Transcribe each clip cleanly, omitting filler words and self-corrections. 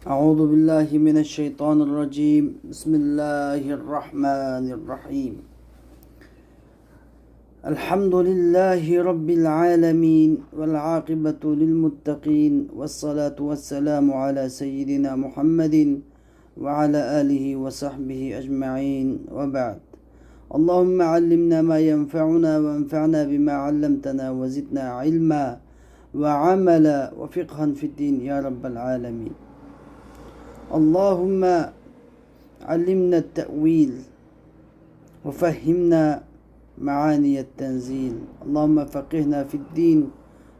أعوذ بالله من الشيطان الرجيم. بسم الله الرحمن الرحيم. الحمد لله رب العالمين، والعاقبة للمتقين، والصلاة والسلام على سيدنا محمد وعلى آله وصحبه أجمعين، وبعد. اللهم علمنا ما ينفعنا، وانفعنا بما علمتنا، وزدنا علما وعملا وفقها في الدين يا رب العالمين. اللهم علمنا التأويل وفهمنا معاني التنزيل. اللهم فقهنا في الدين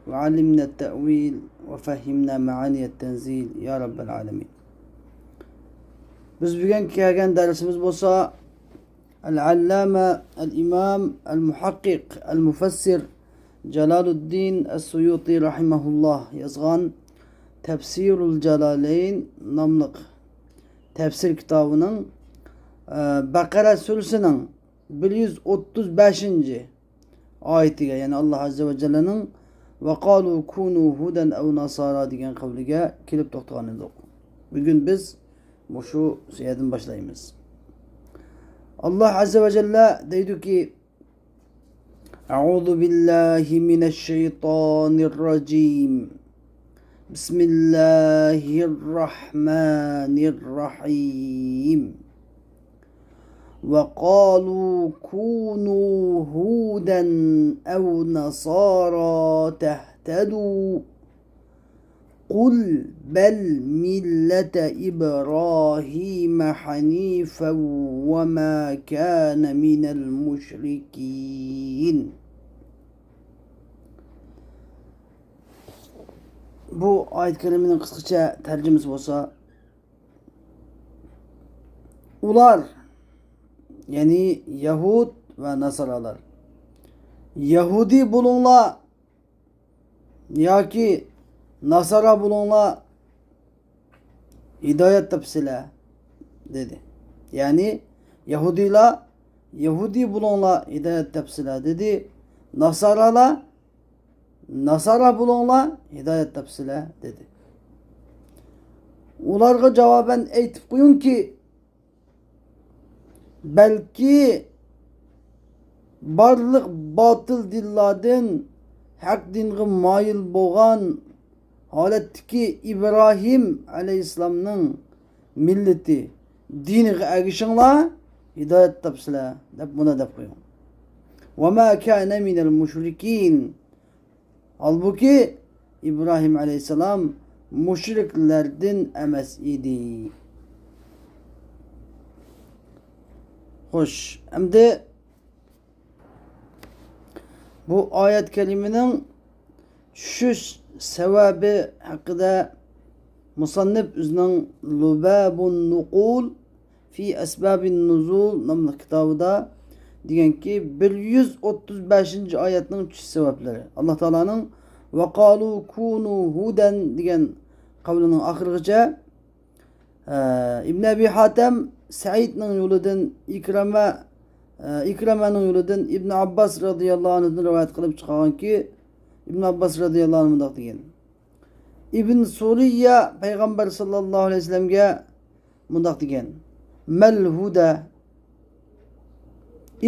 وعلمنا التأويل وفهمنا معاني التنزيل يا رب العالمين. Biz bugun kelgan darsimiz bo'lsa Al-Allama Al-Imam Al-Muhaqqiq Al-Mufassir Jalaluddin As-Suyuti rahimahulloh yozgan Tafsirul Jalalayn nomli tafsir kitobining Baqara surasining 135 oyatiga, ya'ni Alloh azza va jallaning va qalu kunu hudan aw nasara degan qavliga kelib to'xtagan edik. Bugun biz shu yerdan boshlaymiz. Alloh azza va jalla deydiki: A'udhu billahi minash shaytonir rojim. Bismillahirrahmanirrahim. وقالوا كونوا هودا أو نصارى تهتدوا قل بل ملة إبراهيم حنيفا وما كان من المشركين. Bu ayet-i kerimenin kısaca tercümesi olsa, ular, yani Yahud ve Nasaralar, Yahudi bulunla yoki Nasara bulunla hidayet tapsila dedi. Yani Yahudila Yahudi bulunla hidayet tapsila dedi. Nasarala Nasara bulunla hidayet tapsila dedi. Ularga cevaben aytib qo'yingki, balki barliq batıl dinlardan haq dinga moyil bo'lgan holatdagi İbrahim alayhissalomning millati diniga ergishinglar, hidoyat topsizlar deb buni deb qo'ying. Va ma kana minal mushrikin. Halbuki İbrahim alayhissalom mushriklardan emas edi. Xo'sh, endi bu oyat kalimaning tushish sababi haqida musannif o'zining Lubabun Nuqul fi Asbabin Nuzul nomli kitobida deganki, 135 oyatning tushish sabablari Alloh taoloning va qalu kunu hudan degan qavlining oxirigacha Ibn Abi Hatam Saidning yo'lidan Ikramaning yo'lidan Ibn Abbos radhiyallohu anhudan rivoyat qilib chiqarganki, Ibn Abbos radhiyallohu anhu mundoq degan: Ibn Suriya payg'ambar sallallohu alayhi vasallamga mundoq degan: Mal huda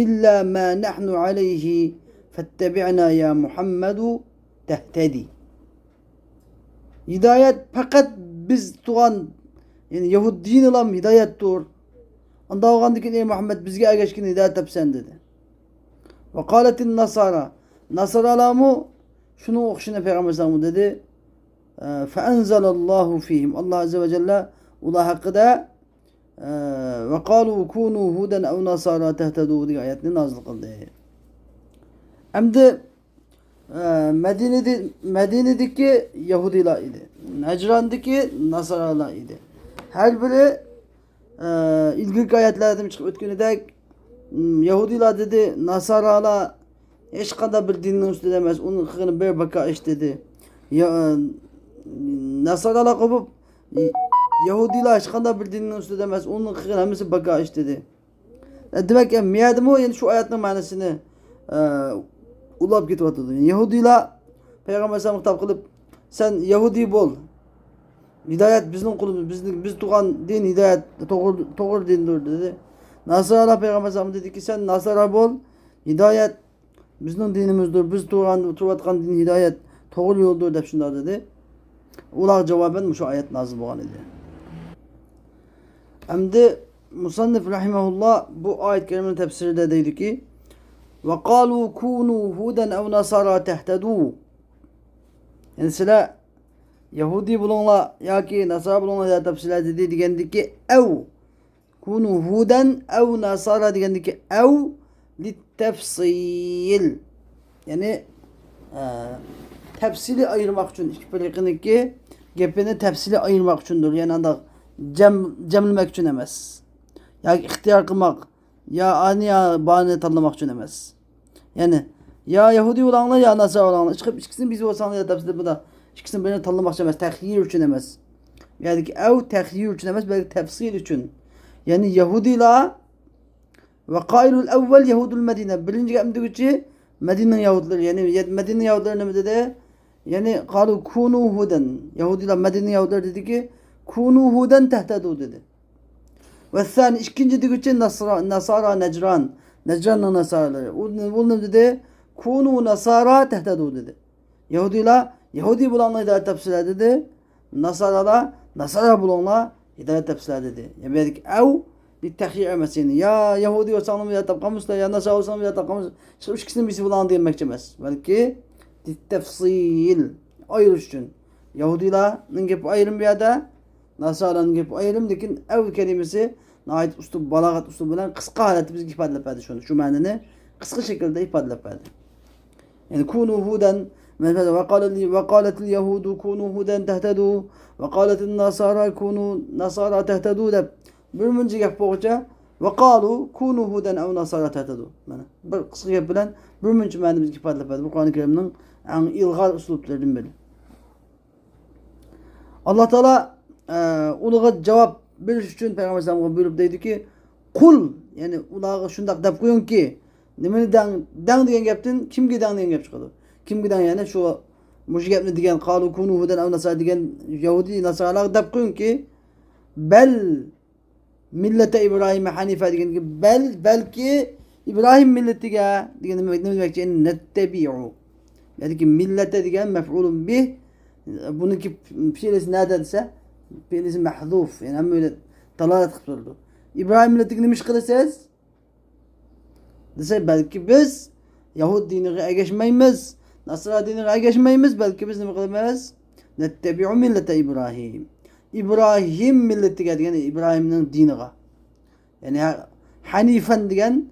illa ma nahnu alayhi fattabi'na ya Muhammadu tahtadi. Hidoyat faqat biz tug'an, yani Yahud dini lam hidoyatdir. Unda olgandan ey Muhammed bizga ergashgin, hidoyat topsan dedi. Va qalatin nasara, nasaralamu shuni o'qishini payg'ambar sallallohu dedi. Fa anzalallahu fihim, Alloh azza va jalla ular haqida va qalu kunu hudan aw nasara tahtadu degan oyatni nozil qildi. Endi Madinadagi Yahudilar edi, Najrondagi Nasaralar edi. Har biri ilgirki oyatlardan chiqib o'tganidek, Yahudilar dedi, Nasaralar hech qanday bir dinning ustida emas, uni qilgani bir baka ish dedi. Nasaralar qopib, Yahudilar hech qanday bir dinning ustida emas, uni qilgani hammasi baka ish dedi. Demak, miyadimi endi shu oyatning ma'nosini ulab ketyapti. Yahudilar payg'ambar alayhisalom xitob qilib, sen Yahudi bo'l, Hidayet bizning qo'limizda, bizni biz turgan din hidayet to'g'ri to'g'ri dindir dedi. Nasara Peygamber Aleyhisselam dedi ki sen Nasara bol, hidayet bizning dinimizdir. Biz turgan turayotgan din hidayet to'g'ri yo'ldir deb shunday dedi. Ular javoban shu oyat nozil bo'lgan edi. Endi musannif rahimahullah bu ayet kerimenin tefsirinde dedi ki ve kalu kunu huden ev nasara tehtedu. Yani sizler Yahudi bulunla yoki Nasara bulunla hidayet tafsirler dedi degandiki ev kunu huden ev nasara degandiki ev littefsil. Yani tefsili ayırmak için iki fariqiniki gapini tefsili ayırmak uchundir. Yani anda cemlemek için emas. Yoki ixtiyor qilmoq, ya ani ya bani tanlamak uchun emas. Yani ya Yahudi bo'langlar ya Nasara bo'langlar. Chiqib ikkisini biz bo'lsanglar tafsili bu da ikkisini birini tanlamoqchi emas, taxyir uchun emas. Yani ev taxyir uchun emas, balki tafsil uchun. Yani Yahudilar ve kailul evvel Yahudul Medine. Birinci gap deguchi Medine'nin Yahudileri. Yani Medine Yahudileri nima dedi? Yani kalu kunu huden. Yahudiler Medine Yahudileri dedi ki kunu huden tehtedu dedi. Ve thani ikinci deguchi Nasara Necran. Necran'ın Nasaraları. O ne dedi? Kunu Nasara tehtedu dedi. Yahudiler Yahudi bulanlar hidayet tafsirler dedi. Nasaralar Nasara bulanlar hidayet tafsirler dedi. Yani dedik ev bir tahyir emas yani. Ya Yahudi olsanglar hidayet topganmisizlar, ya Nasara olsanglar hidayet topganmisizlar. Şu ikkisini birisi bulan demoqchi emas. Balki tafsil ayirish uchun. Yahudilarning gapi ayrim bu yerda, Nasaraning gapi ayrim, lekin ev kelimasi nihayat uslub, balag'at uslubi bilan qisqa holatda bizga ifodalab berdi shuni. Shu ma'nini qisqa shaklda ifodalab berdi. Yani kunu huden ve qalet yahudu kunu huden tehtedu ve qalet nasara kunu nasara tehtedu deb bir muncha gap bo'lguncha ve qalu kunu huden ev nasara tehtedu. Mana bir qisqa gap bilan bir muncha ma'ni bizga ifodalab berdi. Bu Qur'oni Karimning eng ilg'or uslublaridan biri. Alloh taolo ularga javob berish uchun Payg'ambar alayhisalomga buyurib deydiki, qul, ya'ni ularga shundoq deb qo'yingki, nimani dang, dang degan gapdan kimga dang degan gap chiqadi. Kimga dang, ya'ni shu mushu gapni degan qalu kunu hudan aw nasara degan Yahudi nasaralarga deb qo'yingki, bal millata Ibrohim hanifa degan bal balki Ibrohim millatiga degan nima demoqchi? Ya'ni nattabi'u. Ya'ni millata degan maf'ulun bih, buniki fe'lisi nada desa, fe'lisi mahzuf, ya'ni hamma öyle dalolat qilib turdi. İbrahim millatiga nima ish qilasiz? Desa, balki biz Yahud diniga ergashmaymiz, Nasra diniga ergashmaymiz, balki biz nima qilamiz? Nattabi'u millata Ibrohim. İbrahim millatiga degan İbrahimning diniga. Ya'ni hanifan degan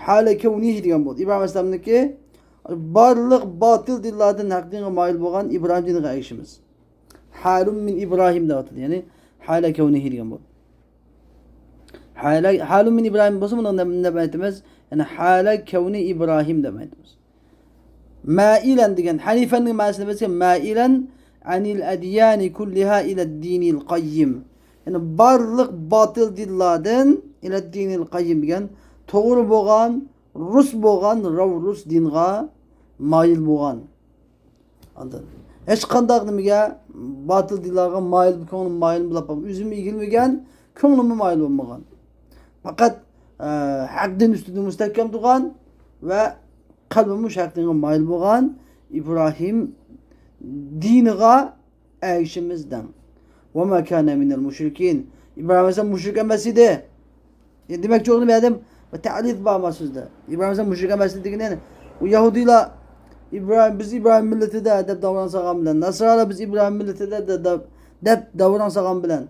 hali kavnihi degan bo'ldi. İbrahim alayhissalomniki barliq botil dinlardan haq dinga moyil bo'lgan İbrahim diniga ergashimiz. Halun min İbrahim deb ataladi. Ya'ni hala kavnihi degan bo'ldi. Halun min İbrahim bo'lsa buni nima deb aytamiz? Ya'ni hala kavni İbrahim deb aytamiz. Mailan degan hanifanning ma'nosini bilsak, mailan anil adyani kulliha ila dinil qayyim. Ya'ni barliq botil dinlardan ila dinil qayyim degan to'g'ri bo'lgan, rus bo'lgan, rus dinga moyil bo'lgan. Anladın? Hech qanday nimaga botil dinlarga moyil, ko'nglim moyil bo'lib, o'zim egilmagan, ko'nglim moyil bo'lmagan. Faqat haq din ustida mustahkam turgan va qalbim haq dinga moyil bo'lgan İbrahim diniga ergishimizdan. Ve ma kana minel müşrikin. İbrahim Aleyhisselam müşrik emas edi. Demak cho'g'ni berdim va ta'lid bor so'zda. İbrahim Aleyhisselam müşrik emas edi degani, u Yahudilar İbrahim biz İbrahim millatida deb davransagan bilan, Nasrala biz İbrahim millatida deb davransagan bilan,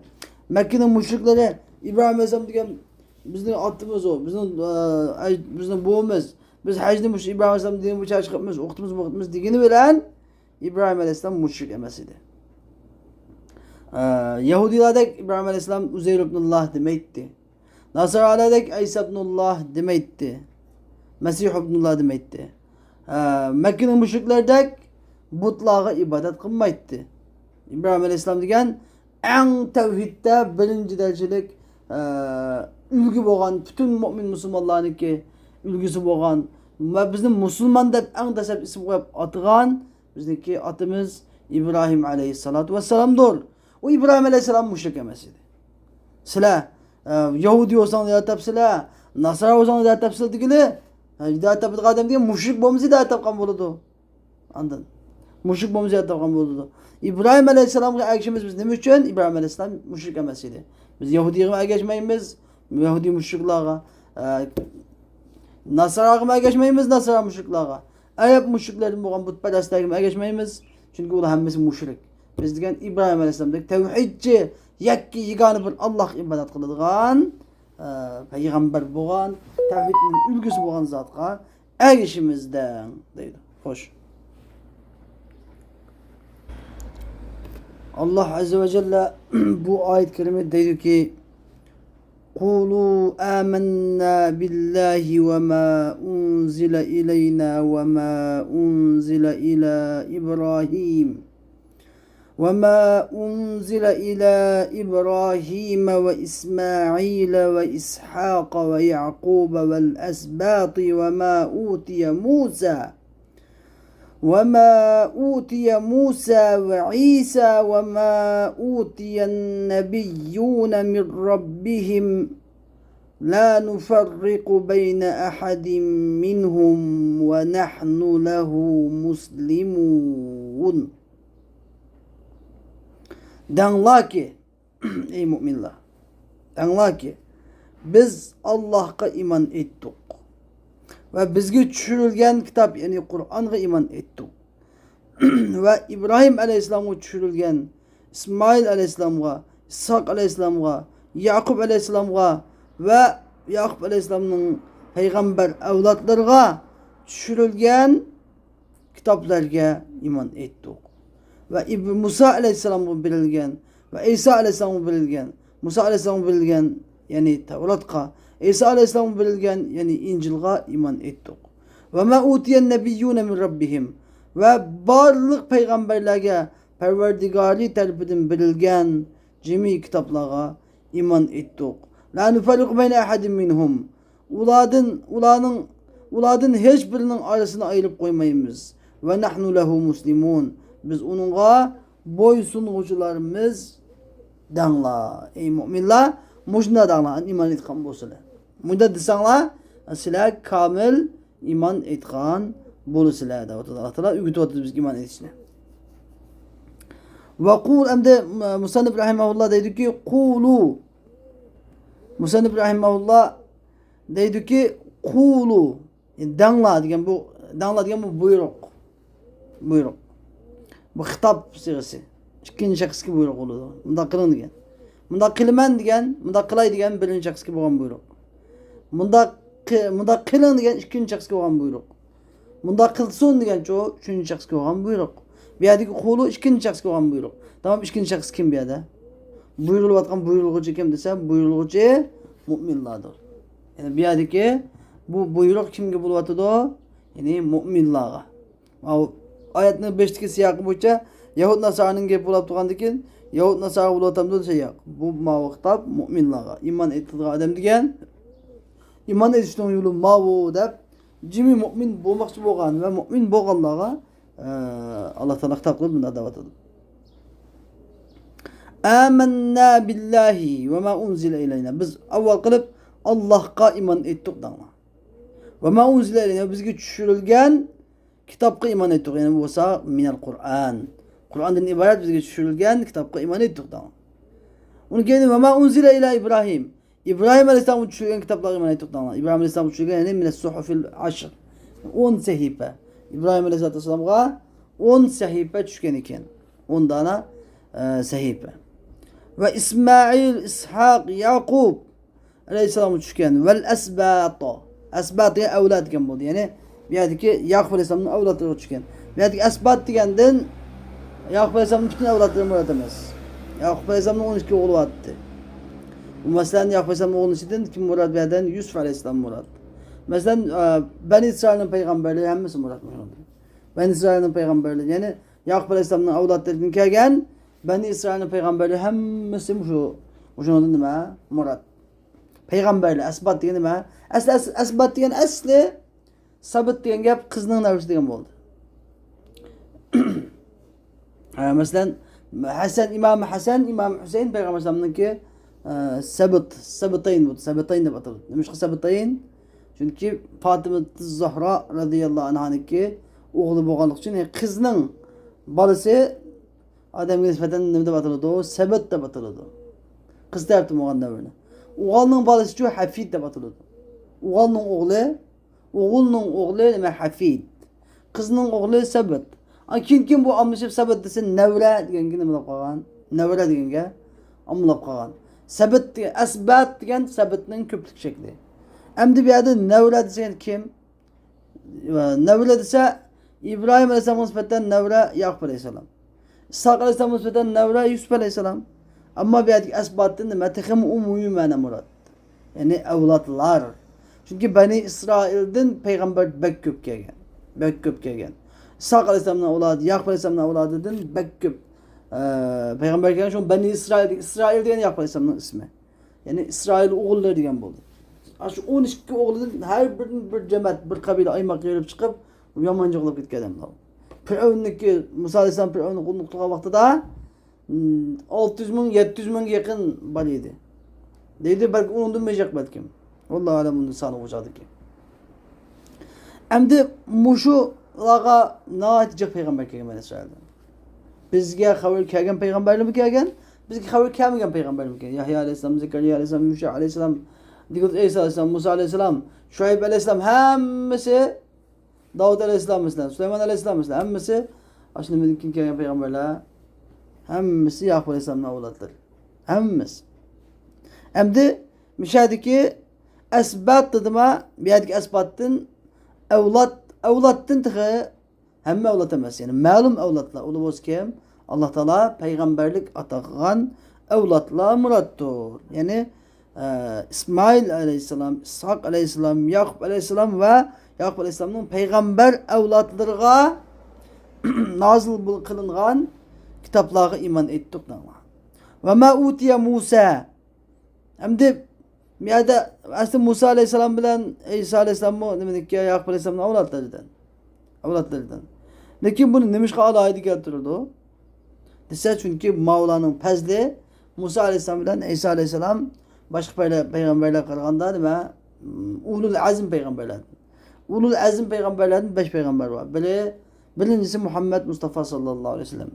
Mekke'nin müşrikleri İbrahim Aleyhisselam degan bizning otimiz u, bizning buvimiz, biz hajni İbrahim Aleyhisselam degan bu chiqibmiz, o'qitimiz, o'qitimiz degani bilan İbrahim Aleyhisselam müşrik emas edi. Yahudilardek İbrahim Aleyhisselam Uzeyr ibnullah demaydi. Nasaralardek İsa ibnullah demaydi. Mesih ibnullah demaydi. Mekke'nin müşriklerdek butlarga ibodat qilmaydi. İbrahim Aleyhisselam degan eng tavhidda birinchi darajalik ulgu bo'lgan, butun mo'min musulmonlarniki ulgusi bo'lgan va bizni musulmon deb eng dastlab ism qo'yib atagan bizniki otamiz İbrahim aleyhissalatu vesselam'dır. O İbrahim aleyhisselam müşrik emas edi. Sizlar Yahudi bo'lsang hidoyat topsizlar, Nasara bo'lsang hidoyat topsizlar degili, hidoyat topadigan odam degan mushrik bo'lmasa hidoyat topgan bo'ladi. Andan mushrik bo'lmasa hidoyat topgan bo'ladi. İbrahim aleyhisselamga ergashimiz biz nima uchun? İbrahim aleyhisselam mushrik emas edi. Biz Yahudiyga ergashmaymiz, Yahudi mushriklarga, Nasaraga ergashmaymiz, Nasara mushriklarga. Arab mushriklardan bo'lgan butparastlarga ergashmaymiz. Chunki ular hammasi mushrik. Biz degan İbrahim aleyhisselamdek tevhidchi, yakki yegona bir Alloh ibodat qiladigan payg'ambar bo'lgan, tavhidning ulgusi bo'lgan zotga ergashimizdan deydi. Xo'sh. Allah Azze ve Celle bu ayet-i kerime deydi ki قولوا آمنا بالله وما أنزل إلينا وما أنزل إلى إبراهيم وما أنزل إلى إبراهيم وإسماعيل وإسحاق ويعقوب والأسباط وما أوتي موسى وما أوتي موسى وعيسى وما أوتي النبيون من ربهم لا نفرق بين أحد منهم ونحن له مسلمون. Danglar ki ey müminler, danglar ki biz Allah'a iman ettik ve bizga tushirilgan kitob, ya'ni Qur'onga iymon etdik. Va İbrahim alayhissalomga tushirilgan, İsmail alayhissalomga, İshaq alayhissalomga, Yaqub alayhissalomga va Yaqub alayhissalomning payg'ambar avlodlariga tushirilgan kitoblarga iymon etdik. Va Musa alayhissalomga berilgan va İsa alayhissalomga berilgan, Musa alayhissalomga berilgan, ya'ni Tavrotga, İsa aleyhisselam'a berilgan, ya'ni İncil'ga iman ettik. Ve ma utiyen nebiyyune min rabbihim. Ve barliq peygamberlerge Perverdigari tarafidan berilgan cemi kitaplarga iman ettik. La nufarriqu beyne ahadin minhum. Ulardan hiç birinin arasını ayırıp koymayımız. Ve nahnu lehu muslimun. Biz onunla boysungucularımız dangla. Ey müminler, mujna dangla iman etgan bo'lsalar. Munda desanglar, sizlar kamil iman etgan bo'lasizlar deb Allah Taolo o'rgatyapti bizga iymon etishni. Va qul endi Musannif rahimahulloh deydiki, qulu. Musannif rahimahulloh deydiki, qulu. Yani danglar degan bu, danglar degan bu buyruq. Buyruq. Bu xitob siyg'isi. Ikkinchi shaxsga buyruq bo'ladi. Bundaq qiling degan. Bundaq qilaman degan, bundaq qilay degan birinchi shaxsga bo'lgan buyruq. Bundaq qiling degan ikkinchi shaxsga bo'lgan buyruq. Bundaq qilsin degan uchinchi shaxsga bo'lgan buyruq. Bu yerdagi qo'li ikkinchi shaxsga bo'lgan buyruq. Tamam, ikkinchi shaxs kim bu yerda? Buyurilayotgan buyurg'uchi kim desa, buyurg'uchi mu'minlardir. Ya'ni bu yerdagi bu buyruq kimga bo'lyotidi? Ya'ni mu'minlarga. Oyatning 5-dagi siyoqi bo'yicha Yahud Nasaraning gap bo'lib turgandan keyin Yahud Nasara bo'lyapti desa yo'q. Bu xitob mu'minlarga. Iymon etadigan odam degan iymon etishning yo'li mavu deb jimi mu'min bo'lmoqchi bo'lgan va mu'min bo'lganlarga Allah Teala xitob qilib bunday deyotidi. Amanna billahi va ma unzila ilayna. Biz avval qilib Allohga iymon etdik danglar. Va ma unzila ilayna, bizga tushirilgan kitobga iymon etdik. Ya'ni bo'lsa minal Qur'on. Qur'ondan iborat bizga tushirilgan kitobga iymon etdik danglar. Uni keyin va ma unzila ila İbrahim. İbrahim Aleyhisselam'a tushirilgan kitoblarga iymon etdik danglar. İbrahim Aleyhisselam'a tushirilgan, ya'ni min as-suhufil ashr. 10 sahifa. İbrahim Aleyhisselam'a 10 sahifa tushgan ekan. 10 dona sahifa. Va İsmail, İshaq, Yaqub Aleyhisselam'a tushgan. Vel asbat. Asbat degan avlod degan bo'ldi. Ya'ni bu yerdagi Yaqub alayhissalomning avlodlari tushgan. Bu yerdagi asbat degandan Yaqub alayhissalomning butun avlodlari murod emas. Yaqub alayhissalomning 12 o'g'li bor edi. Bu masalan Yaqub alayhissalomning o'g'li ichidan kim murod bu yerdan? Yusuf alayhissalom murod. Masalan Bani İsroilning payg'ambarlari hammasi murod. Bani İsroilning payg'ambarlari, ya'ni Yaqub alayhissalomning avlodlaridan kelgan Bani İsroilning payg'ambarlari hammasi shu o'shandan nima murod. Payg'ambarlar asbat degan nima? Asli asbat degan asli sabit degan gap qizning navrisi degan bo'ldi. Masalan, Hasan, Imom Hasan, Imom Husayn payg'ambar alayhissalomniki sabit, sabitayn, sabitayn deb ataladi. Nima sabitayn? Chunki Fatima Zuhro radhiyallohu anhaniki o'g'li bo'lganligi uchun, qizning bolasi odamga nisbatan nima deb ataladi? Sabit deb ataladi. Qiz tarafdan bo'lgan davrda. O'g'ilning bolasi chu Hafid deb ataladi. O'g'ilning o'g'li, o'g'ilning o'g'li nima Hafid. Qizning o'g'li Sabit. Keyin bu almashib Sabit desa Navra deganga nima bo'lib qolgan? Navra deganga ommalab qolgan. Sabit degan, asbat degan sabitning ko'plik shakli. Endi bu yerda Navra desa kim? Navra desa İbrahim Aleyhisselam'a nisbatan Navra Yaqub Aleyhisselam. İshaq Aleyhisselam'a nisbatan Navra Yusuf Aleyhisselam. Amma bu yerdagi asbatdan nima? Texim umumiy ma'no murod. Ya'ni avlodlar. Chunki Bani Isroildan payg'ambar bak ko'p kelgan. Bak ko'p kelgan. İshaq Aleyhisselamning avlodi, Yaqub Aleyhisselamning avlodidan bak ko'p payg'ambar kelgan. Shu Bani Isroil, Isroil degan Yaqub Aleyhisselamning ismi. Ya'ni Isroil o'g'illari degan bo'ldi. Shu 12 o'g'lidan har bir jamoat, bir qabila aymoq yerib chiqib, yomon qilib ketgan odamlar. Firavnniki Musa alayhissalom Firavnni qulluq qilgan vaqtida 600 ming, 700 mingga yaqin bor edi. Deydi, balki undan mejaq balkim. Vallohu alam uni soni o'chadiki. Endi mushularga nihoyat jiq payg'ambar kelgan Bani Isroildan. Bizga xabar kelgan payg'ambarlarmi kelgan? Bizga xabar kelmagan payg'ambarlarmi kelgan? Yahya alayhissalom, Zakariya alayhissalom, Yusha alayhissalom, İsa alayhissalom, Musa alayhissalom, Shuayb alayhissalom hammasi, Davud alayhissalom masalan, Sulaymon alayhissalom masalan, hammasi shu nimadan keyin kelgan payg'ambarlar, hammasi Yaqub alayhissalomning avlodlari. Hammasi. Endi mishadiki asbat dedima, bu yerdagi asbatdan avlod, avloddan tixi hamma avlod emas, ya'ni ma'lum avlodlar. Uli bo'lsa kim? Alloh taolo payg'ambarlik ato qilgan avlodlar muroddir. Ya'ni İsmail alayhissalom, Ishoq alayhissalom, Yaqub alayhissalom va Yaqub alayhissalomning payg'ambar avlodlariga nozil qilingan kitoblarga iymon etdik. Va ma utiya Musa. Endi bu yerda asli Musa alayhissalom bilan İsa alayhissalom nimaniki Yaqub alayhissalomning avlodlaridan. Avlodlaridan. Lekin buni nimishqa alohida keltirildi? Desa, chunki Mavloning fazli Musa alayhissalom bilan İsa alayhissalom boshqa payg'ambarlarga qaraganda nima? Ulul azm payg'ambarlar. Ulul azm payg'ambarlardan 5 payg'ambar bor. Birinchisi Muhammad Mustafa sallallohu alayhi vasallam.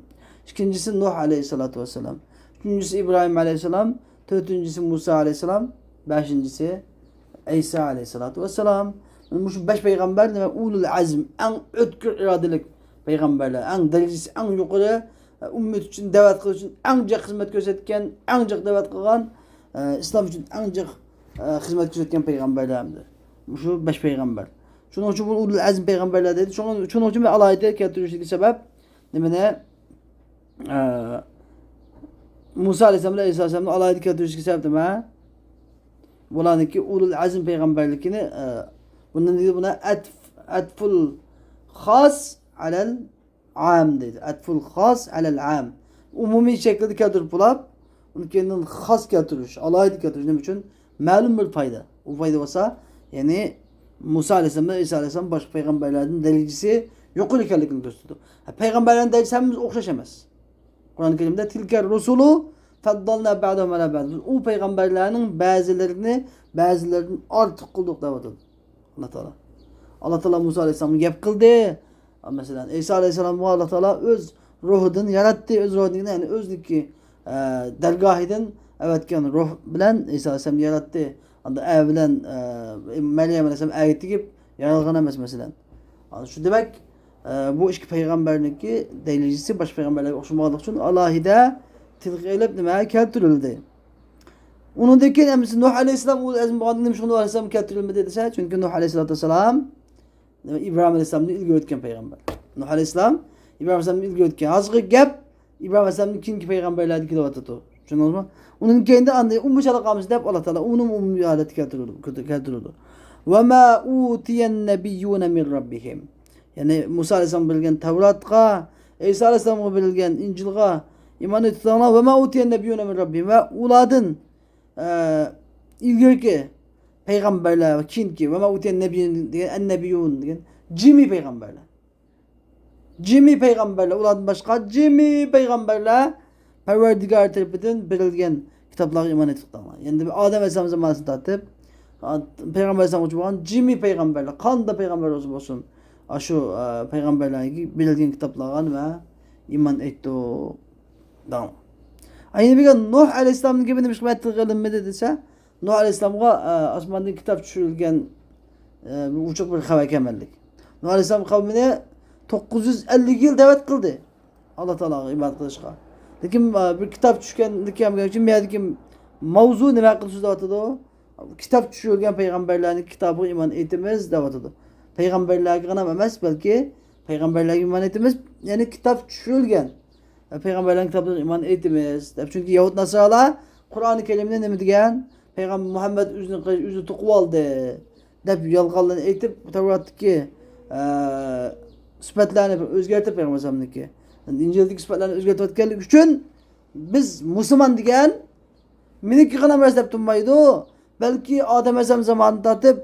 Ikkinchisi Nuh alayhissalatu vassalam. Uchinchisi İbrahim alayhissalom, to'rtinchisi Musa alayhissalom, beshinchisi İsa alayhissalatu vassalam. Shu 5 payg'ambar nima? Ulul azm, eng o'tkir irodalik payg'ambarlar, eng darajasi eng yuqori, ummat uchun da'vat qilish uchun eng jiq xizmat ko'rsatgan, eng jiq da'vat qilgan, islom uchun eng jiq xizmat ko'rsatgan payg'ambarlardir. Shu 5 payg'ambar. Shuning uchun bu ulul azm payg'ambarlar deydi. Shuning uchun alohida keltirishlik sabab nimani? Musa alayhissalom bilan İsa alayhissalomni alohida keltirishga sabab nima? Bularniki ulul azm payg'ambarligini, bundan deydi, buna atful xos alal am deydi. Atful xos alal am. Umumiy shaklda keltirib bo'lib, uni keyin xos keltirish, alohida keltirish nima uchun? Ma'lum bir foyda. U foyda bo'lsa, ya'ni Musa alayhissalom bilan İsa alayhissalom boshqa payg'ambarlarning darajasi yuqori ekanligini ko'rsatdi. Payg'ambarlarning darajasi hammamiz o'xshash emas. Qur'oni Karimda tilka rusulu faddalna ba'dahum ala ba'd. U payg'ambarlarning ba'zilarini ba'zilaridan ortiq qildik deb aytadi Alloh taolo. Alloh taolo Musa alayhissalomga gap qildi. Masalan, İsa alayhissalomga Alloh taolo o'z ruhidan yaratdi, o'z ruhidan, ya'ni o'zniki dargohidan avatgan ruh bilan İsa alayhissalom yaratdi. Anda bilan Maryam alayhissalom ayat tegib yaralgan emas masalan. Shu demak, bu ikki payg'ambarniki darajasi boshqa payg'ambarlarga o'xshamaganligi uchun alohida tilga ilib nima keltirildi. Undan keyin emsi Nuh alayhissalom ul azm bo'lganda nima Nuh alayhissalom keltirilmadi desa, chunki Nuh alayhissalatu vassalam İbrahim alayhissalomni ilgari o'tgan payg'ambar. Nuh alayhissalom İbrahim alayhissalomni ilgari o'tgan. Hozirgi gap İbrahim alayhissalomning keyingi payg'ambarlarga kelyapti. Tushundingizmi? Undan keyin de anday ummushala qolamiz deb Alloh taolo uni umumiy holatga keltirdi. Va ma utiyan nabiyyuna min robbihim. Ya'ni Musa alayhissalom berilgan Tavratga, İsa alayhissalomga berilgan Injilga iymon etganlar va ma utiyan nabiyyuna min robbihim va ulardan ilgariki payg'ambarlar va keyingi va ma utiyan nabiyyun degan an-nabiyyun degan jimi payg'ambarlar. Cimi peygamberler, ulardan başka cimi peygamberler Perverdigar tarafından berilgen kitaplara iman ettik. Yani Adem Aleyhisselam zamanında tartib Peygamber Aleyhisselam bo'lgan cimi peygamberler, qanda peygamber olsun olsun şu peygamberlerge berilgen kitaplarga nima iman etdi. Aynı bir Nuh Aleyhisselam'ın gibi demiş ki dese Nuh Aleyhisselam'a osmondan kitob tushirilgan uchuq bir xabar kelganlik. Nuh Aleyhisselam kavmine 950 yil davet qildi. Allah Teala'ya ibadet qilishga. Lekin bir kitob tushganligi uchun bu mavzu nima haqida so'zlayotidi? Kitob tushirilgan payg'ambarlarning kitobiga iymon etamiz deyotidi. Payg'ambarlarga ham emas, balki payg'ambarlarga iymon etamiz, ya'ni kitob tushirilgan payg'ambarlarning kitobiga iymon etamiz deb. Chunki yahud nasoralar Qur'oni Karimda nima degan? Payg'ambar Muhammad o'zini o'zi to'qib oldi deb yolg'onlarni aytib, Tavrotdagi sifatlarni o'zgartirib payg'ambar alayhisalomniki Injildagi sifatlarni o'zgartirayotganligi uchun biz musulmon degan meniki g'ana emas deb turmaydi, balki Odam alayhissalom zamonidan tortib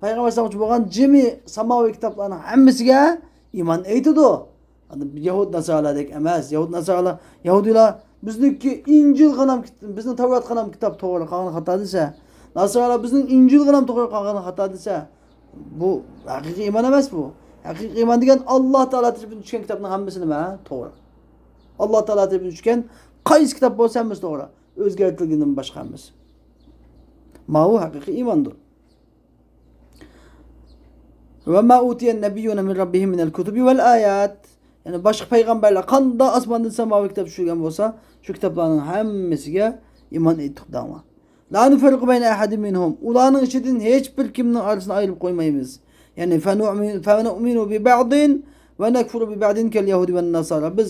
payg'ambar alayhissalom bo'lgan jimi samoviy kitoblarning hammasiga iymon aytadi. Yahud nasoralardek emas. Yahud nasoralar, yahudiylar bizniki Injil g'anam, bizning Tavrot g'anam kitob to'g'ri, qolgani xato desa, nasoralar bizning Injil g'anam to'g'ri, qolgani xato desa, bu haqiqiy iymon emas bu. Haqiqiy iymon degan Alloh taolo tarafidan tushgan kitobning hammasi nima? To'g'ri. Alloh taolo tarafidan tushgan qaysi kitob bo'lsa hammasi to'g'ri. O'zgartirilgandan boshqa hammasi. Ma u haqiqiy iymondir. Va ma utiyan nabiyyuna min rabbihim minal kutubi vel ayat. Ya'ni boshqa payg'ambarlar qanday osmondan samoviy kitob tushirgan bo'lsa, shu kitoblarning hammasiga iymon etdik danglar. La nufarriqu bayna ahadin minhum. Ularning ichidan hech bir kimning orasini ayirib qo'ymaymiz. Yani fenu'minu bi ba'din ve nekfuru bi ba'din kel yahudi ve nasara. Biz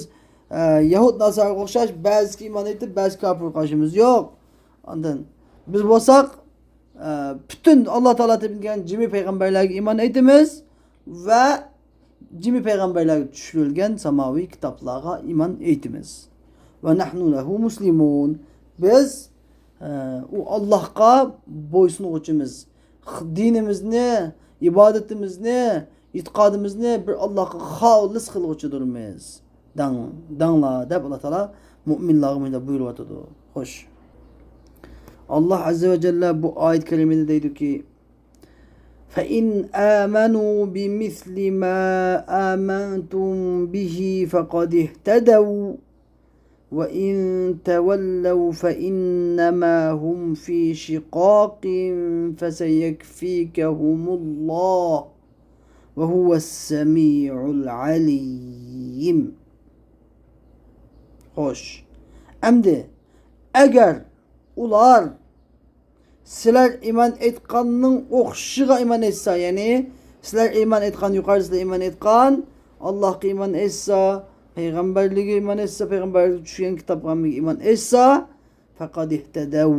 Yahud Nasara o'xshash ba'ziga iymon etib, ba'zi kofir qilishimiz yo'q. Ondan biz bo'lsak bütün Allah Teala tarafidan jimi payg'ambarlarga iymon etamiz va jimi payg'ambarlarga tushirilgan samoviy kitoblarga iymon etamiz. Va nahnu lahu muslimun. Biz u Allohga bo'ysunuvchimiz. Dinimizni, ibodatimizni, e'tiqodimizni bir Allohga xolis qilg'uchidirmiz. Dangla deb Alloh taolo mo'minlarga bunday buyuryotidi. Xo'sh. Allah azza va jalla bu oyat karimada deydiki: Fa in amanu bimisli ma amantum bihi faqad ihtadaw va in tawallaw fa innama hum fi shiqaqin fasayakfikahumulloh va huwas-sami'ul alim. Xo'sh. Endi agar ular sizlar iymon etganning o'xshishiga iymon etsa, ya'ni sizlar iymon etgan, yuqorisida iymon etgan, Allohga iymon etsa, payg'ambarligiga iymon etsa, payg'ambarlik tushgan kitobga iymon etsa, faqad ihtadav.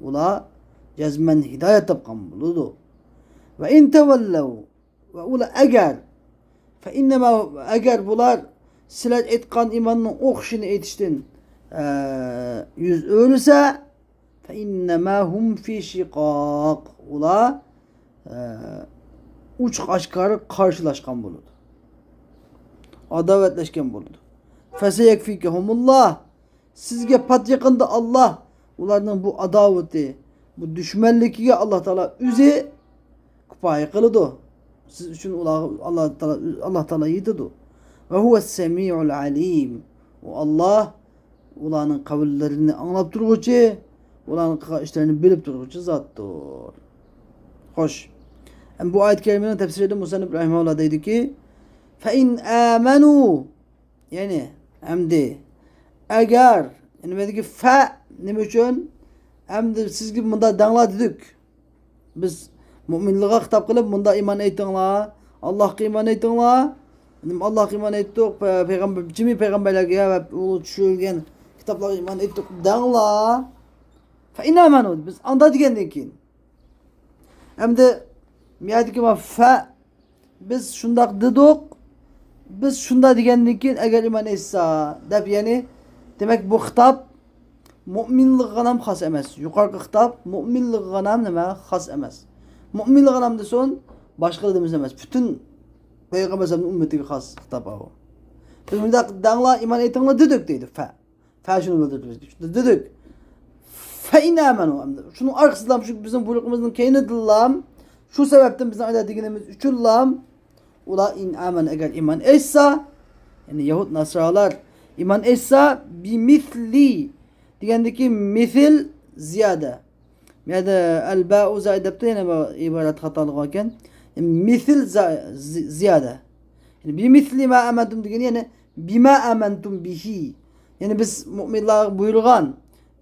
Ular jazman hidoyat topgan bo'ladi. Va in tavallav, va ular agar fa innama, agar bular sizlar aytgan iymonning o'xshishini aytishdan yuz o'risa, fa innama hum fi shiqoq. Ular uch oshkora qarshilashgan bo'ladi. Adovatlashgan bo'ladi. Fasayakfikahumulloh. Sizga pat yaqinda Alloh ularning bu adovati, bu dushmanligiga Alloh taolo o'zi kifoya qiladi. Siz uchun ular Alloh taolo yetadi. Va huwas-samiul alim. U Alloh ularning qavillarini anglab turg'uchi, ularning qilgan ishlarini bilib turg'uchi zotdir. Xo'sh. Bu oyat karimaning tafsirida Musannif rahimahulloh deydiki: Fa in amanu, ya'ni amdi agar, nimadagi fa nima uchun? Amdi sizga bunda danglar dedik. Biz mo'minlarga xitob qilib bunda iymon aytinglar, Allohga iymon aytinglar. Allohga iymon aytdik, payg'ambar, jimi payg'ambarlarga va u tushirilgan kitoblarga iymon aytdik danglar. Fa in amanu, biz anda degandan keyin. Hamda miyadiki fa biz shundoq dedik, biz shunda degandan keyin agar iymon etsa deb, ya'ni demak bu xitob mo'minlikqa ham xos emas. Yuqorqi xitob mo'minlikqa ham nima xos emas. Mo'minlikqa ham desin, boshqa dedimiz emas. Butun payg'ambar alayhisalomning ummatiga xos xitob bu. Biz bundaq danglar iymon aytinglar dedik deydi. Fa. Fa shuni bildirdi bizga. Shunda dedik. Fa in amanu. Shuning orqasidan shu bizning buyruqimizning keynidilam shu sababdan bizning aytadiganimiz uchunlam ular in aman agar iymon etsa, ya'ni yahud nasrolar iymon etsa bimithli degandiki mithl ziyada. Bu yerda al ba'u zaid debdi, yana bu iborat xatolik ekan. Mithl ziyada. Yani bimithli ma amantum degani ya'ni bima amantum bihi. Ya'ni biz mu'minlarga buyurgan,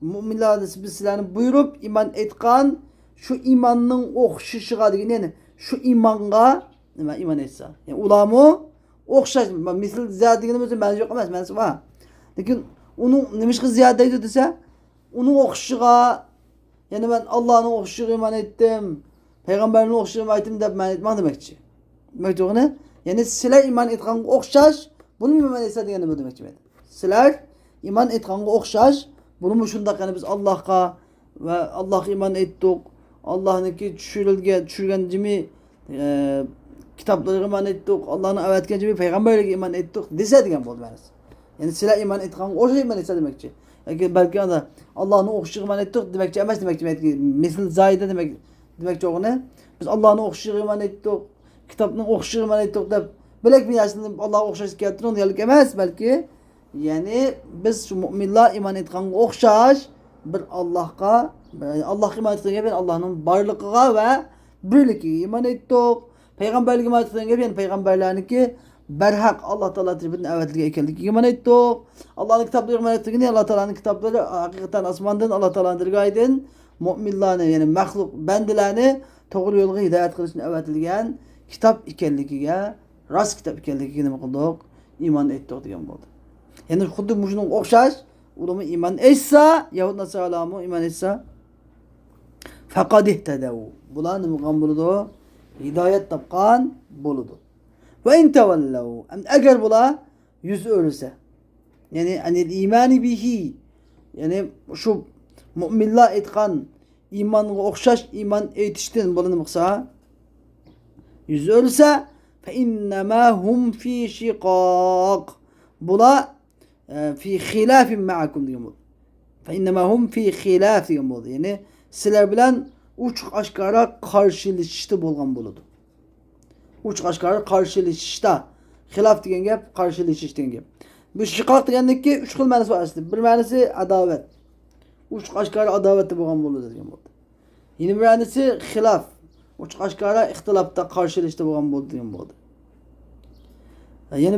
mu'minlar biz sizlarni buyurib iymon etgan shu iymonning o'xshishiga degani ya'ni shu iymonga nima iymon etsa. Ya'ni ularmi o'xshash, misl ziyada deganimiz ma'nosi yo'q emas, ma'nosi bor. Lekin uning nimishqa ziyada deydi desa, uning o'xshishiga, ya'ni men Allohning o'xshishiga iymon etdim, payg'ambarning o'xshishiga iymon etdim deb men aytmoq demakchi. Demak to'g'ri, ya'ni sizlar iymon etganga o'xshash, buni iymon etsa degani bu demakchi. Sizlar iymon etganga o'xshash, buni shundoq ya'ni biz Allohga va Allohga iymon etdik, Allohniki tushirgan jimi kitoblarga iymon etdik, Allohning avatgan jimi payg'ambarlarga iymon etdik desa degan bo'ldi ma'nosi. Ya'ni sizlar iymon etganga o'xshash iymon etsa demakchi. Yoki balki ana Allohning o'xshishiga iymon etdik demakchi emas demakchi. Misl zayda demak demakchi o'g'ni. Biz Allohning o'xshishiga iymon etdik, kitobning o'xshishiga iymon etdik deb bilak miyasini Allohga o'xshash keltirib deganlik emas, balki ya'ni biz shu mu'minlar iymon etganga o'xshash bir Allohga, Allohga iymon etgan bir Allohning borligiga va birligiga iymon etdik. Payg'ambarlarga iymon etgan ya'ni payg'ambarlarniki barhaq Alloh taolo tarafidan avatilgan ekanligiga iymon etdik. Allohning kitoblariga iymon etdik, Alloh taoloning kitoblari haqiqatan osmondan, Alloh taoloning dirgohidan mu'minlarni, ya'ni maxluq bandalarni to'g'ri yo'lga hidoyat qilishni avatilgan kitob ekanligiga, rost kitob ekanligiga nima qildik? Iymon etdik degan bo'ldi. Ya'ni xuddi shunga o'xshash ularni iymon etsa, yahud nasoralarmi iymon etsa faqad ihtadav. Bular nima qilgan bo'ladi? Hidoyat topgan bo'ladi. Va in tavallav. Agar bular yuz o'rsa, ya'ni anil iymani bihi, ya'ni shu mu'minlar aytgan iymonga o'xshash iymon aytishdan bular nima qilsa? Yuz o'rsa fa innama hum fi shiqoq. Bular fi xilafin ma'akum degan bo'ldi. Fa innama hum fi xilaf degan bo'ldi. Ya'ni sizlar bilan uch oshkora qarshilashishda bo'lgan bo'ladi. Uch oshkora qarshilashishda. Xilof degan gap qarshilashish degan gap. Bu shiqoq degandiki uch xil ma'nosi bor aslida. Bir ma'nosi adovat. Uch oshkora adovatda bo'lgan bo'ladi degan bo'ldi. Yana bir ma'nosi xilof. Uch oshkora ixtilofda qarshilashda bo'lgan bo'ldi degan bo'ldi. Yana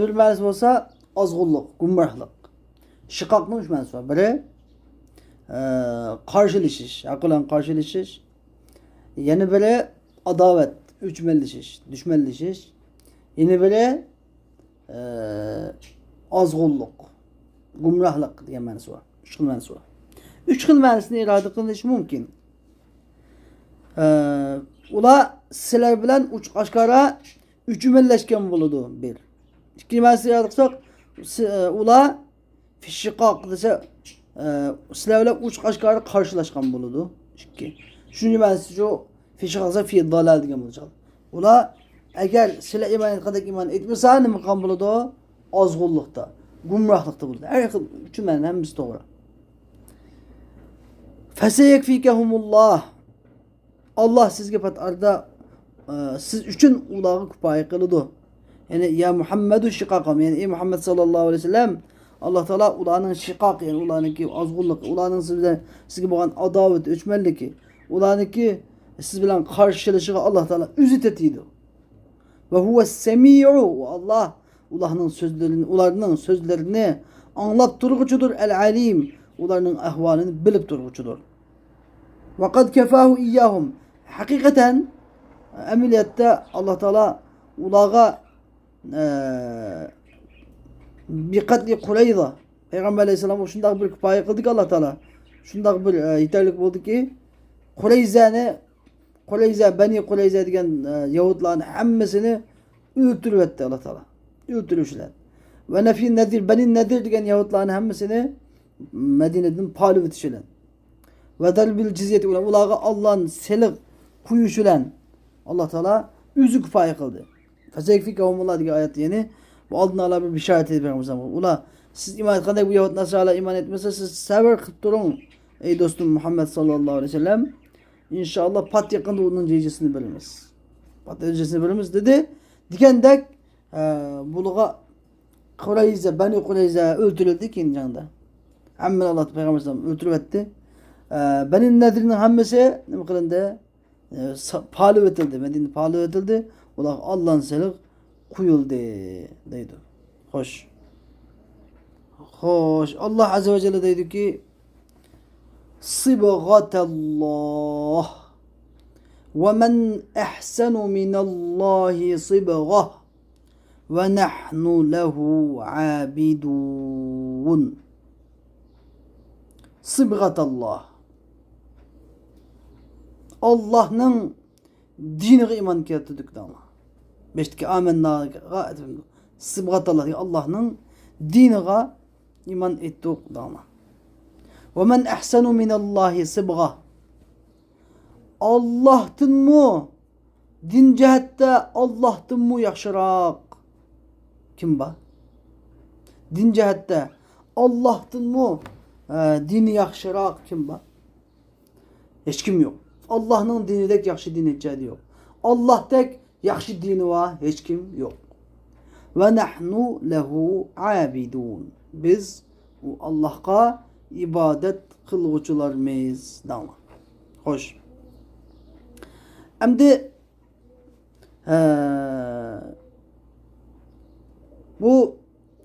bir ma'nosi bo'lsa ozg'unlik, gumrohlik. Shiqoqning uch ma'nosi bor. Biri qarshilashish, aqlan qarshilashish. Yana biri adovat, o'chmanlashish, dushmanlashish. Yana biri ozg'unlik, gumrohlik degan ma'nosi bor. Uch xil ma'nosi bor. Uch xil ma'nosini iroda qilish mumkin. Ular sizlar bilan uch oshkora uchmanlashgan bo'ladi bir. Ikkinchi ma'nosini iroda qilsak, ular fishiqoq desa sizlar bilan uch oshkora qarshilashgan bo'ladi. Ikki. Uchinchi ma'nosi shu fishiqoq desa fi dalal degan bo'ladi. Ular agar sizlar iymon etgandek iymon etmasa nima qilgan bo'ladi? Ozg'unlikda, gumrohlikda bo'ladi. Har xil uch ma'no hammasi to'g'ri. Fasayakfikahumulloh. Alloh sizga pat arda siz uchun ularga kifoya qiladi. Ya'ni ya Muhammadu shiqoqam, ya'ni ey Muhammad sallallohu alayhi vasallam, Alloh taolo ularning shiqoq, ya'ni ularniki ozg'unlik, ularning sizga bo'lgan adovat, o'chmanligi, ularniki siz bilan qarshilashishiga Alloh taolo o'zi tetiydi. Va huva semiu, va Alloh ularning so'zlarini anglab turg'uchidir, al-alim, ularning ahvolini bilib turg'uchidir. Va qad kafahu iyyahum. Haqiqatan amaliyotda Alloh taolo ularga biqatli Qurayza Payg'ambar alayhissalom shundoq bir kifoya qildiki Alloh taolo shundoq bir yetarli bo'ldiki Qurayzani, Qurayza, Bani Qurayza degan yahudlarning hammasini o'ldirib o'tdi Alloh taolo. O'ldirishlar. Va Nafi Nadir, Bani Nadir degan yahudlarning hammasini Madinadan polib o'tishlar. Va darbil jizyati ularga Allohning seliq quyushi bilan Alloh taolo o'zi kifoya qildi. Fasayfikahumulloh degan oyat, ya'ni Bu oldin ala bir bishorat etdi payg'ambar. Ular siz iymon etgandek bu yahud nasaralar iymon etmasa siz sabr qilib turing. Ey dostum Muhammed sallallahu aleyhi ve sellem. İnşallah pat yakında onun netijesini bilamiz. Pat netijesini bilamiz dedi. Degandek buluğa Kureyze, Beni Kureyze öldürüldü keyin jangda. Hamma Allah Peygamber sallallahu öldürüp etti. Beni Nedir'in hammasi nima qilindi? Palı ötüldü. Medine palı ötüldü. Ular Allah'ın seliq quyuldi deydi. Xo'sh. Xo'sh, Allah azza va jalla deydiki: Sibghatalloh ve men ehsenu minallahi sibghah ve nahnu lehu abidun. Sibghatallah. Allah'ın diniga iman keltirdik dama. Beşteki amennaga Sibghatallah Allah'ın diniga iman ettik dama. Ve men ehsenu minallahi sibgha. Allah'tın mı? Din cihette Allah'tın mı yaxşırak? Kim ba? Din cihette Allah'tın mı? Dini yaxşırak kim ba? Hiç kim yok. Allah'ın dinidek yaxşı din hiç yok. Allah'tek yaxşı dini var hiç kim yok. Ve nahnu lehu abidun. Biz Allah'a ibadet kılgıçılarımız. Hoş. Hem bu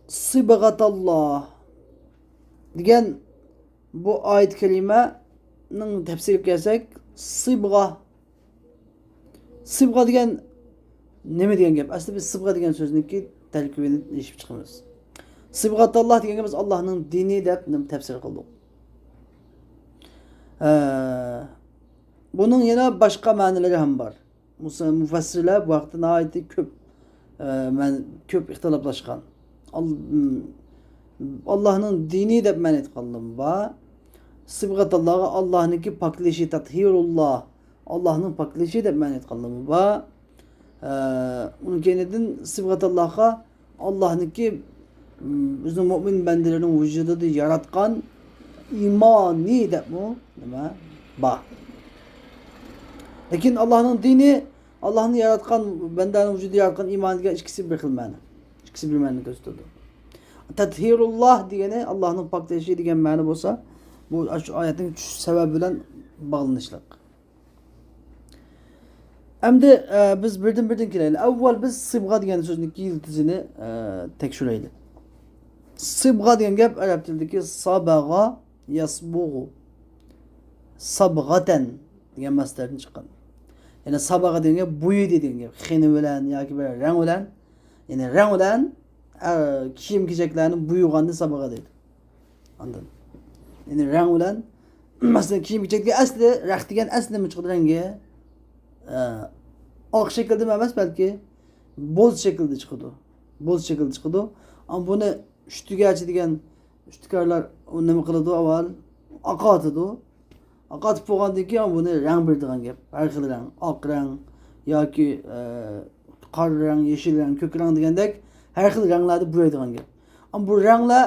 sıbgatallah degan bu ayet kelimenin tefsiri kelsek sıbga sıbga degan nima degan gap? Aslida biz sıbga degan so'zniki tarkibini eshib chiqamiz. Sıbgatallah degan biz Allohning dini deb tafsir qildik. Bunun yana başka ma'nilari ham bor. Mufassirlar bu haqda nihoyatda ko'p ko'p ixtiloflashgan. Allohning dini deb ma'ni aytganlar bor. Sıbgatallohga Allohniki paklishi, tathirulloh, Allohning paklishi deb ma'ni aytganlar bor. Onun keynidan sıbgatallohga Allohniki bizning mo'min bandalarning vujudida yaratgan imani deb mu nima bor. Lekin Allohning dini, Allohning yaratgan bandaning vujudida yaratgan iymon degan ikkisi bir xil ma'ni. Ikkisi bir ma'ni ko'rsatadi. Tathirulloh degani Allohning poklashi degan ma'ni bo'lsa, bu shu oyatning tushish sababi bilan bog'lanishliq. Endi biz birdan-birdan kelaylik. Avval biz sibg'a degan so'zniki yildizini tekshiraylik. Sibg'a degan gap arab tilidagi sabag'a yasbug'u sabg'atan degan masdardan chiqqan. Ya'ni sabag'a degan gap bo'yidi degan gap. Xini bilan yoki bir rang bilan, ya'ni rang bilan kiyim kechaklarni bo'yaganda sabag'a deydi. Andan. Ya'ni rang bilan masalan kiyim kechakga asli raxt degan asli nima chiqadi rangi? Oq shaklda emas, balki bo'z shaklda chiqadi. Bo'z shaklda chiqadi. Ammo buni ustigachi degan ustikorlar nima qiladi avval? Oqatadi. Oqatib bo'lgandan keyin buni rang beradigan gap. Har xil rang, oq rang yoki qora rang, yeshil rang, ko'k rang degandek har xil ranglarda bo'yaydigan gap. Ammo bu ranglar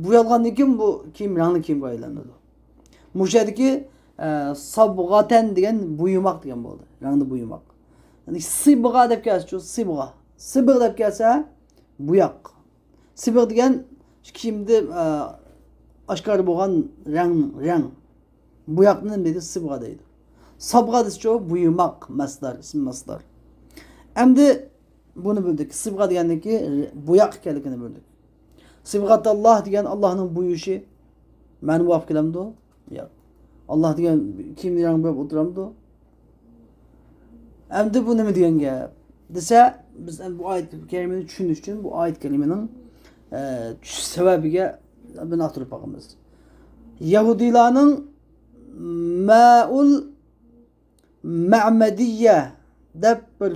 bo'yalgandan keyin bu kiyim rangli kiyimga aylanadi. Mushadiki sabg'atan degan bo'yamoq degan bo'ldi. Rangni bo'yamoq. Ya'ni sibg'a deb kelsa, sibg'a. Sibg'a deb kelsa bo'yoq. Sibg'a degan kiyimda oshkor bo'lgan rang. Bo'yoqni nima deydi? Sibg'a deydi. Sabg'a desa bo'yamoq masdar, ism masdar. Endi buni bildik. Sibg'a degandiki bo'yoq ekanligini bildik. Sibg'atalloh degan Allohning bo'yishi ma'ni muvofiq kelamdi? Yo'q. Allah degan kiyimni rang bo'yab o'tiramdi? Endi bu nima degan gap desa, biz bu oyat karimani tushunish uchun bu oyat kalimaning tushish sababiga bino turib boqamiz. Yahudiylarning Ma'ul Ma'madiyya deb bir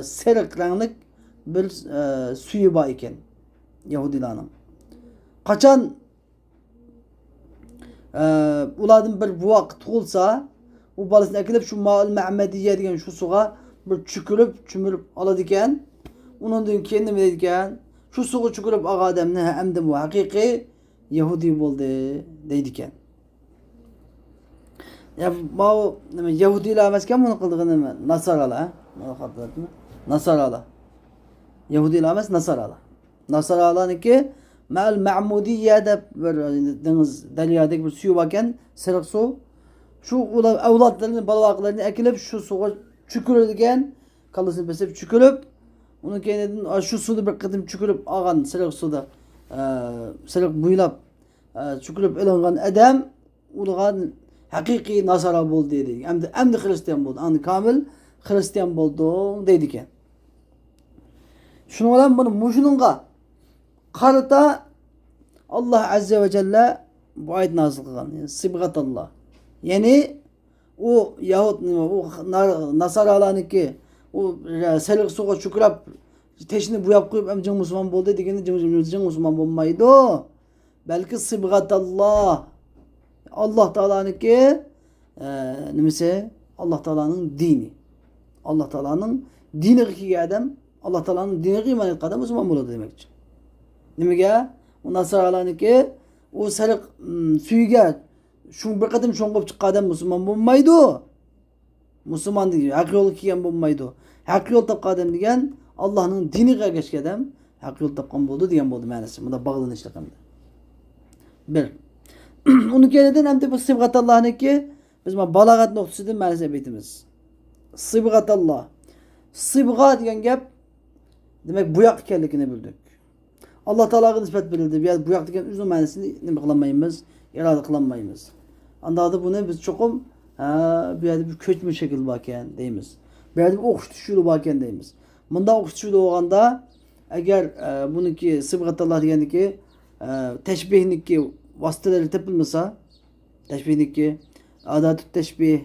seriq ranglik bir suyi bor ekan Yahudiylarning. Qachon ulardan bir buvoq tug'ilsa, u bolasini akilib shu Ma'ul Ma'madiyya degan shu suvga bir chukirib, chumilib oladi ekan. Undan keyin nima deydi? Shu suvga cho'kirib olgan odamni endi bu haqiqiy Yahudi bo'ldi deydi ekan. Ya bu nima Yahudilar emas ekan buni qildig'i nima? Nasaralar, Nasaralar. Yahudilar emas, Nasaralar. Nasaralarniki Ma'al Ma'mudiyya deb bir dengiz daryodagi bir suv bor ekan, sariq suv. Shu ular avlodlarini, bola akilib shu suvga cho'kiradigan, kallasini besib cho'kirib, uni keyin shu suvni bir qatim cho'kirib olgan sariq suvda, sariq bo'ylab cho'kirib ilingan odam ularga haqiqiy nasara bo'ldi deydi. Endi xristian bo'ldi. Endi komil xristian bo'ldi deydi ekan. Shuning bilan buni mushunga qarata Alloh azza va jalla bu oyat nozil qilgan. Yani sibg'atalloh. Ya'ni u yahud nima u nasaralarniki u sariq suvga cho'kirab teshini bo'yab qo'yib ham jing musulmon bo'ldi deganda jing musulmon bo'lmaydi. Balki sibg'atalloh. Alloh taolaniki nimasi? Alloh taolaning dini. Alloh taolaning diniga kelgan odam, Alloh taolaning diniga iymon etgan odam musulmon bo'ladi demakchi. Nimaga? U nasaralarniki u sariq suyiga shu bir qatim sho'ng'ib chiqqan odam musulmon bo'lmaydi. Musulmon degan haq yo'lga kelgan bo'lmaydi. Haq yo'l topgan odam degan Allohning diniga ergashgan odam haq yo'l topgan bo'ldi degan bo'ldi ma'nosi. Bunda bog'lanishlik hamda. Bir. Uni keyinidan hamda bu sibg'atallohniki biz mana balog'at nuqtasidan ma'nosini aytamiz. Sibg'atalloh. Sibg'a degan gap demak bo'yoq ekanligini bildik. Alloh taologa nisbat berildi. Bu yerda bo'yoq degan o'zining ma'nosini nima qilolmaymiz, iroda qilolmaymiz. Andada buni biz cho'qim bu yerda bir ko'chma shakl bor ekan deymiz. Bu yerda bir o'qitish yo'li bor ekan deymiz. Bunda o'qitish yo'li bo'lganda agar buniki sibg'atalloh degandiki tashbihniki vositalari topilmasa, tashbihniki adatut tashbih,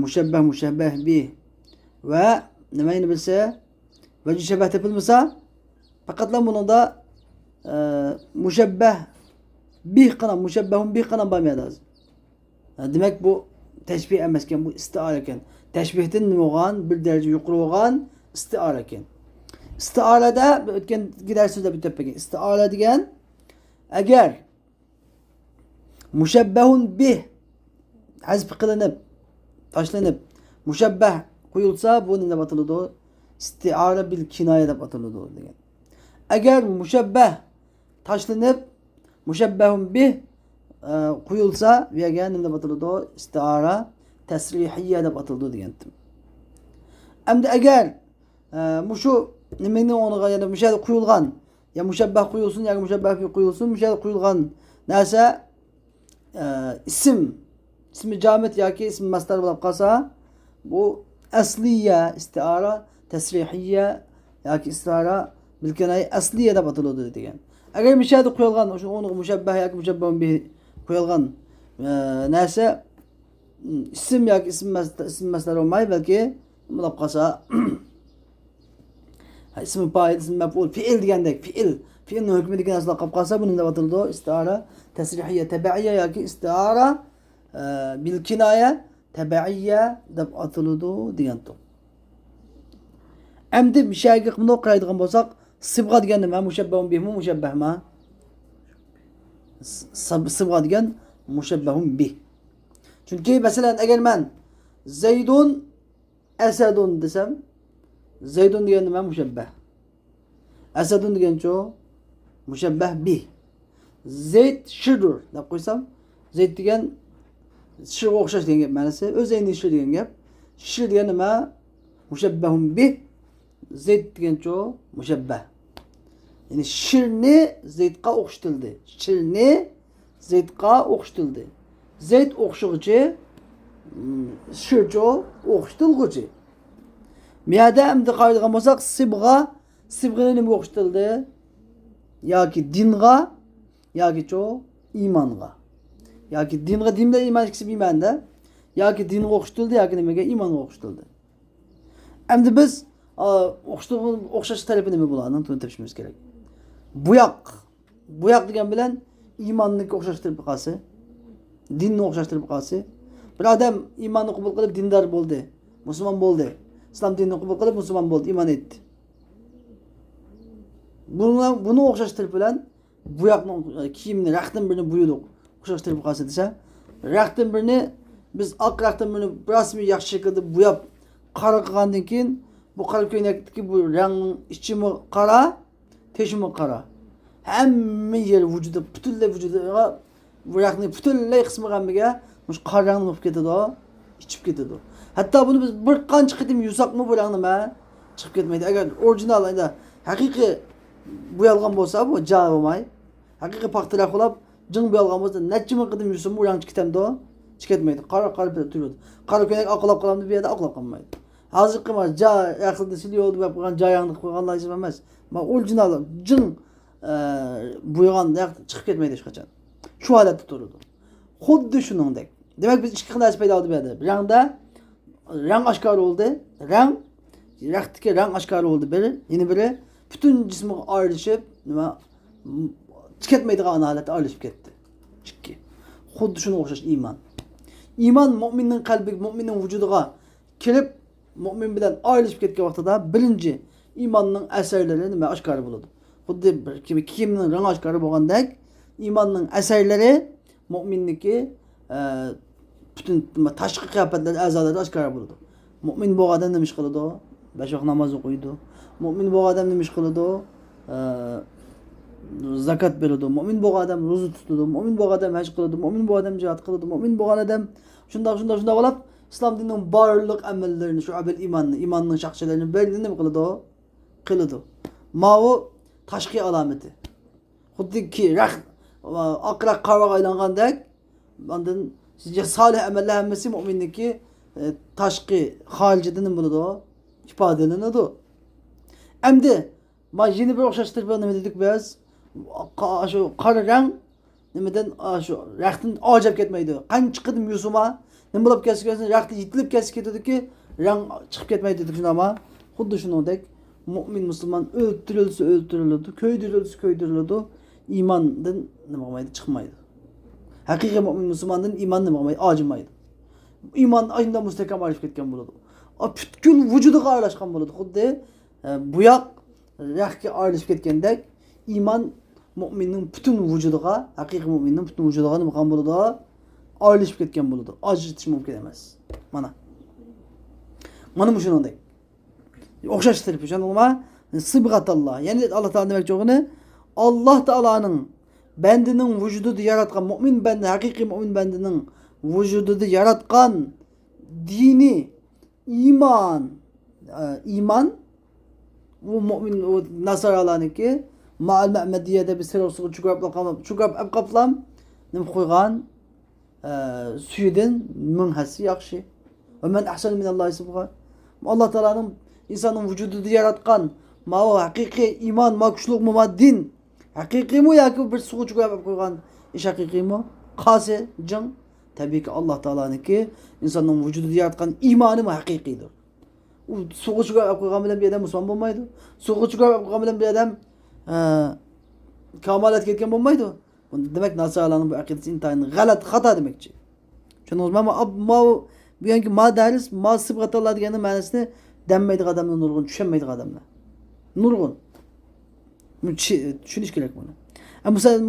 mushabbah mushabbah bih va nimani bilsa vajh shabah topilmasa, faqatla buningda mushabbah bih qana mushabbahun bih qana bo'lmaydi hozir. Demak bu tashbih emas ekan, bu istiora ekan. Tashbihdan nima bo'lgan? Bir daraja yuqori bo'lgan istiora ekan. Istiorada o'tgan darsimizda bitib qolgan. Istiora degan agar mushabbahun bih hazf qilinib, tashlanib, mushabbah qo'yilsa, bu nima deb ataladi? Istiora bil kinoya deb ataladi degan. Agar mushabbah tashlanib, mushabbahun bih qo'yilsa, bu yerga nima deb ataladi? Istiora tasrihiyya deb ataladi degan. Endi agar mushu nimani o'rniga yana musha qo'yilgan, ya mushabbah qo'yilsin yoki mushabbah qo'yilsin, musha qo'yilgan narsa ism, ismi jamit yoki ismi masdar bo'lib qolsa, bu asliya istiora tasrihiyya yoki istiora bil kinoya asliya deb ataladi degan. Agar mushada qo'yilgan o'sha o'rniga mushabbah yoki mushabbah bih qo'yilgan narsa ism yoki ism masdar bo'lmay, balki bo'lib qolsa ismi fa'il, ismi maf'ul, fi'l degandek, fi'l, fi'lning hukmi degan narsalar qolib qolsa, buni deb ataladi istiora tasrihiyya tabiiyya yoki istiora bil kinoya tabiiyya deb ataladi degan. Endi mishaga bundoq qaraydigan bo'lsak, sibg'a degan nima? Mushabbahun bihmi, mushabbahmi? Sibg'a degan mushabbahun bih. Chunki masalan agar man Zaydun Asadun desam, Zaydun degan nima? Mushabbah. Asadun degancho mushabbah bih. Zayd shirdur deb qo'ysam, Zayd degan shirga o'xshash degan gap ma'nosi, o'zi endi shir degan gap. Shir degan nima? Mushabbahun bih. Zayd degancho mushabbah. Ya'ni shirni Zaydga o'xshatildi. Shirni Zaydga o'xshatildi. Zayd o'xshag'uchi, shircho o'xshatilg'uchi. Miyada endi qaraydigan bo'lsak, sibg'a, sibg'ini nima o'xshatildi? Yoki dinga, yoki cho iymonga. Yoki dinga, din bilan iymon ikkisi biymanda. Yoki dinga o'xshatildi, yoki nimaga? Iymonga o'xshatildi. Endi biz o'xshash tarafi nima bo'ladi? Buni topishimiz kerak. Bo'yoq. Bo'yoq degan bilan iymonni o'xshashtirib qolsa, dinni o'xshashtirib qolsa, bir odam iymonni qabul qilib dindor bo'ldi, musulmon bo'ldi. Islom dinini qabul qilib musulmon bo'ldi, iymon etdi. Bunu o'xshash til bilan buyoqni kiyimni raqtdan birini buyuduq. O'xshash til qolsa desa, raqtdan birini biz oq raqtdan birini rasmiy yaxshi shaklda bo'yab qora qilgandan keyin bu qora ko'ylakdagi bu rangning ichimi qora, teshimi qora. Hamma yer vujudi, butunlay vujudiga bu rangning butunlay qismi hammaga shu qora rangni bo'lib ketadi, ichib ketadi. Hatto buni biz bir qancha qitim yusaqmi bu rang nima chiqib ketmaydi. Agar original endi haqiqiy bo'yalgan bo'lsa bu ja bo'lmay, haqiqiy paxta qilib jing bo'yalgan bo'lsa necha ming qitim yusam bu rang chiqib ketadi, chiqib ketmaydi. Qora qora turadi. Qora ko'ylak oqlab qolamdi bu yerda oqlab qolmaydi. Hozirgi mana ja yaqinda yo'l deb qo'ygan ja rangni qo'yganlar emas. Ma original jing bo'yagan chiqib ketmaydi hech qachon. Shu holatda turadi. Xuddi shuningdek. Demak biz ikki xil narsa paydo bo'ldi bu yerda. Rangda rang oshkor bo'ldi. Rang raqtiki rang oshkor bo'ldi biri, yana biri butun jismiga ayrilishib, nima chiqib ketmaydigan holatda ayrilishib ketdi. Ikki. Xuddi shunga o'xshash iymon. Iymon mo'minning qalbi, mo'minning vujudiga kirib, mo'min bilan ayrilishib ketgan vaqtida birinchi iymonning asarlari nima oshkor bo'ladi. Xuddi bir kiyimning rangi oshkor bo'lgandek, iymonning asarlari mo'minniki butun tashqi qiyofatlari, a'zolari oshkor bo'ladi. Mo'min bo'lgan odam nima ish qiladi? 5 vaqt namoz o'qiydi. Mo'min bo'lgan odam nima ish qiladi? Zakat beradi. Mo'min bo'lgan odam ro'za tutadi. Mo'min bo'lgan odam haj qiladi. Mo'min bo'lgan odam jihad qiladi. Mo'min bo'lgan odam shundoq shundoq shundoq bo'lib islom dinining barliq amallarini, shu amal iymonni, iymonning shaqchalarini birini nima qiladi? Qiladi. Mau tashqi alomati. Xuddiki raq oqroq qoraga aylangandek, ondan solih amallar hammasi mo'minniki tashqi xorijida nima bo'ladi? Ifodalanadi. Endi ma yine bir o'xshashtirib nima dedik biz? Shu qora rang nimadan shu raqtdan ojab ketmaydi. Qancha qidim yusuma nima bo'lib ketsa ketsin, raqti yetilib ketsa ketadiki, rang chiqib ketmaydi dedik shundami? Xuddi shuningdek mo'min musulmon o'ltirilsa o'ltiriladi, ko'ydirilsa ko'ydiriladi, iymondan nima qilmaydi? Chiqmaydi. Haqiqiy mo'min musulmondan iymon nima qilmaydi? Ojimaydi. Iymon aynan mustahkam aralashib ketgan bo'ladi. Butkul vujudiga aralashgan bo'ladi. Xuddi buyoq raqqa aralashib ketgandek, iymon mo'minning butun vujudiga, haqiqiy mo'minning butun vujudiga nima qilgan bo'ladi? Aralashib ketgan bo'ladi. Ajratish mumkin emas. Mana. Mana bu shuningdek. O'xshash tarafi shundaqmi? Sibg'atalloh. Ya'ni Alloh taolo demakchi o'g'ini Alloh taoloning bandining vujudida yaratgan mo'min banda, haqiqiy mo'min bandining vujudida yaratgan dini iymon, iymon bu mo'min u nasoralarniki ma'al ma'madiyada bir siriq suv chugrab qaplam nima qo'ygan suyidan ming hassa yaxshi. Va man ahsanu minallohi sibg'a. Alloh taoloning insonning vujudida yaratgan ma u haqiqiy iymon, ma kuchli ma din haqiqiymi yoki bir suv chugrab qo'ygan ish haqiqiymi? Qasi jing tabiiyki Alloh taoloniki insonning vujudida yaratgan iymoni haqiqiydir. U suvga chugrab qo'ygan bilan bir odam musulmon bo'lmaydi. Suvga chugrab qo'ygan bilan bir odam kamolatga yetgan bo'lmaydi. Demak nasoralarning bu aqidasi intayin g'alati, xato demakchi. Tushundingizmi? Ma bu yangi ma daris, ma sibg'atalloh deganning ma'nosini demmaydigan odamlar nurg'un, tushunmaydigan odamlar. Nurg'un. Tushunish kerak buni.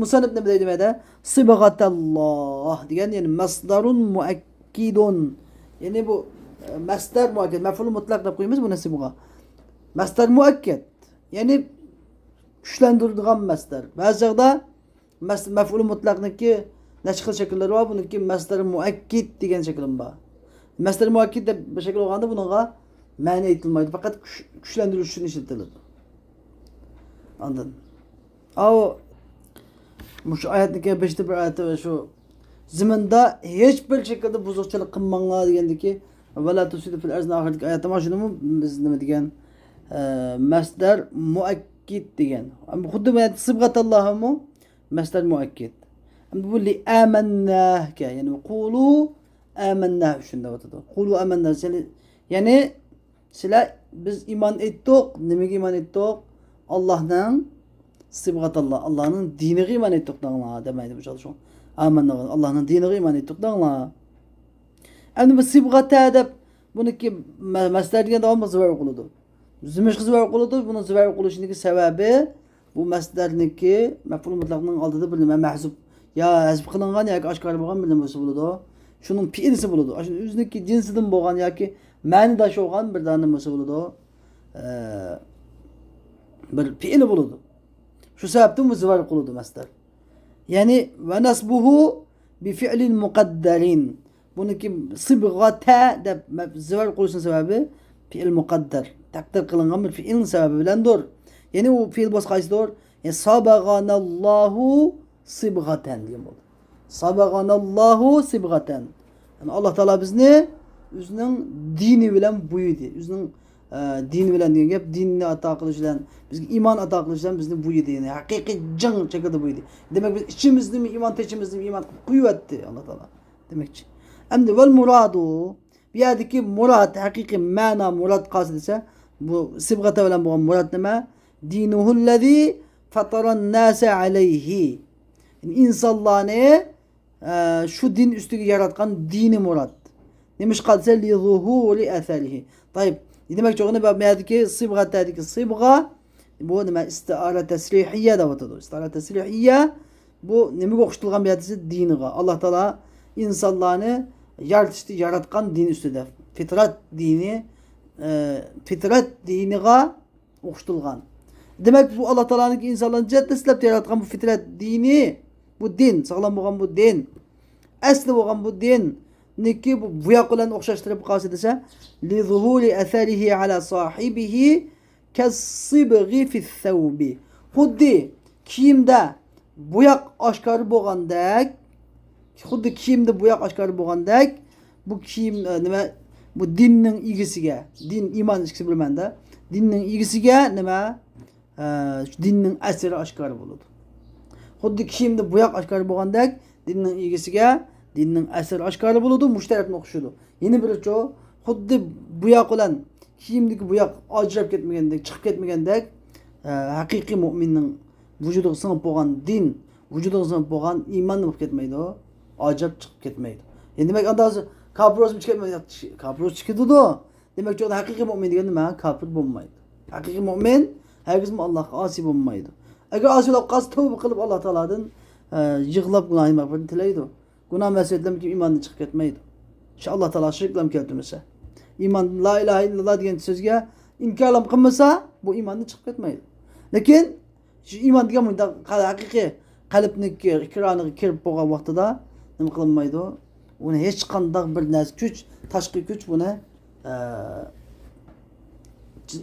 Musanib nima deydi bu yerda? Sibg'atalloh degan, ya'ni masdarun muakkidun. Ya'ni bu masdar muakkid, maf'ul mutlaq deb qo'yamiz buni sibg'a. Masdar muakkad, ya'ni kuchlantiradigan masdar. Ba'zi chog'da maf'ul mutlaqniki necha xil shakllari bor, buniki masdar muakkid degan shakli bor. Masdar muakkid deb bir shakl olganda bunga ma'ni aytilmaydi, faqat kuchlantirish uchun ishlatiladi. Ondan av shu oyatniki beshta bir oyatda shu ziminda hech bir shaklda buzuqchilik qilmanglar degandiki va la tusidu fil arzni oxiridagi oyatda mana shuni biz nima degan masdar muakkid degan. Xuddi bu sibg'atallohu masdar muakkid. Bu li amannahka, ya'ni qulu amanna shunda o'tadi. Qulu amanna, ya'ni sizlar biz iymon etdik, nimaga iymon etdik? Allohning sibg'atalloh, Allohning diniga iymon etdik danglar demaydi bu shu. Amanna, Allohning diniga iymon etdik danglar. Endi bu sibg'ata deb buniki masdar degan davomli zivar qiladi. Zimishqi zivar qiladi, buni zivar qilishniki sababi Bu masdarniki maf'ul mutlaqning oldida bir nima mahzub yo hazb qilingan yoki oshkora bo'lgan bir nimasi bo'ladi. Shuning fi'lisi bo'ladi. Shu o'ziniki jinsidan bo'lgan yoki ma'nidosh bo'lgan bir dona nimasi bo'ladi. Bir fi'li bo'ladi. Shu sababdan bu zivar qiladi masdar. Ya'ni va nasbuhu bi fi'lin muqaddarin. Buniki sibg'ata deb zivar qilishning sababi fi'l muqaddar, taqdir qilingan bir fi'lning sababi bilandir. Ya'ni u fi'l bo'lsa qaysidir? Yani sabag'anallohu sibg'atan degan bo'ldi. Sabag'anallohu sibg'atan. Yani Alloh taolo bizni o'zining dini bilan buyidi. O'zining dini bilan degan gap dinni ato qilish bilan, bizga iymon ato qilish bilan bizni buyidi. Ya'ni haqiqiy jing shaklda buyidi. Demak biz ichimizni iymon, techimizni iymon qilib qo'yyapti Alloh taolo demakchi. Endi vel muradu bu yerdagi murad haqiqiy ma'no murad qaysi desa, bu sibg'ata bilan bo'lgan murad nima? Dinuhullazi fataran nasa alayhi. Yani insonlarni shu din ustiga yaratgan dini murad. Nimish qilsa li zuhuri atharihi. Tayib. Demakchi uni bu yerdagi sibg'atadagi sibg'a bu nima? Istiora tasrihiyya deb atadi. Istiora tasrihiyya bu nimaga o'xshatilgan bu yerda diniga. Alloh taolo insonlarni yaratishdi, yaratgan din ustida. Fitrat dini, fitrat diniga o'xshatilgan. Demak bu Alloh taoloning insonlarni dastlab yaratgan bu fitrat dini, bu din, sog'lom bo'lgan bu din, asli bo'lgan bu din niki bu buyoq bilan o'xshashtirib qolsa desa, li zuhuri atharihi ala sahibihi kas-sibg'i fi thawbi. Xuddi kiyimda bo'yoq oshkor bo'lgandek, xuddi kiyimda bo'yoq oshkor bo'lgandek, bu kiyim nima, bu dinning egisiga, din iymon ikkisi bilmanda, dinning egisiga nima, dinning asiri oshkor bo'ladi. Xuddi kiyimda bo'yoq oshkor bo'lgandek, dinning egisiga dinning asiri oshkor bo'ladi, mushtarafni o'xshaydi. Yana birichi xuddi bo'yoq bilan kiyimdagi bo'yoq ajrab ketmagandek, chiqib ketmagandek, haqiqiy mo'minning vujudiga singib bo'lgan din, vujudiga singib bo'lgan iymon bo'lib ketmaydi, ajrab chiqib ketmaydi. Yani demak andazi kofir bo'lsa chiqib ketmaydi, kofir bo'lsa chiqib ketadi. Demak, haqiqiy mo'min degan nima? Kofir bo'lmaydi. Haqiqiy mo'min hargizmi Allohga osiy bo'lmaydi. Agar osiy bo'lib qolsa, tavba qilib Alloh taolodan yig'lab gunohini mag'firatini tilaydi. Gunoh masiyatdan kim iymondan chiqib ketmaydi. Shu Alloh taolo shirk bilan keltirmasa, iymon la ilaha illalloh degan so'zga inkorlam qilmasa, bu iymondan chiqib ketmaydi. Lekin shu iymon degan bunda haqiqiy qalbniki ikroniga kirib bo'lgan vaqtida nima qilinmaydi? Uni hech qanday bir narsa kuch, tashqi kuch buni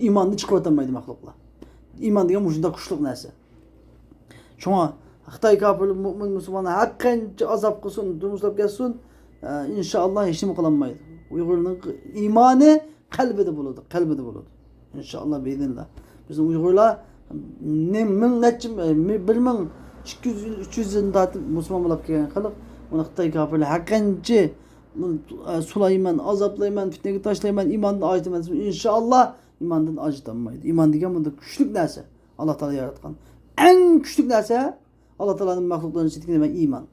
iymonni chiqarib o'tolmaydi maxluqlar. Iymon degan shunday kuchli narsa. Shunga Xitoy kofirlar mo'min musulmonlar har qancha azob qilsin, durmushlab ketsin, inshaalloh hech nima qilolmaydi. Uyg'urning iymoni qalbida bo'ladi, qalbida bo'ladi. Inshaalloh biiznillah. Bizning Uyg'urlar ming necha, 1200 yil, 300 yildan tortib musulmon bo'lib kelgan xalq, uni Xitoy kofirlar har qancha sulayman, azoblayman, fitnaga tashlayman, iymondan ajrataman desam, inshaalloh iymondan ajratolmaydi. Iymon degan bunda kuchli narsa. Alloh taolo yaratgan eng kuchli narsa Alloh taoloning maxluqlarining ichidagi nima? Iymon.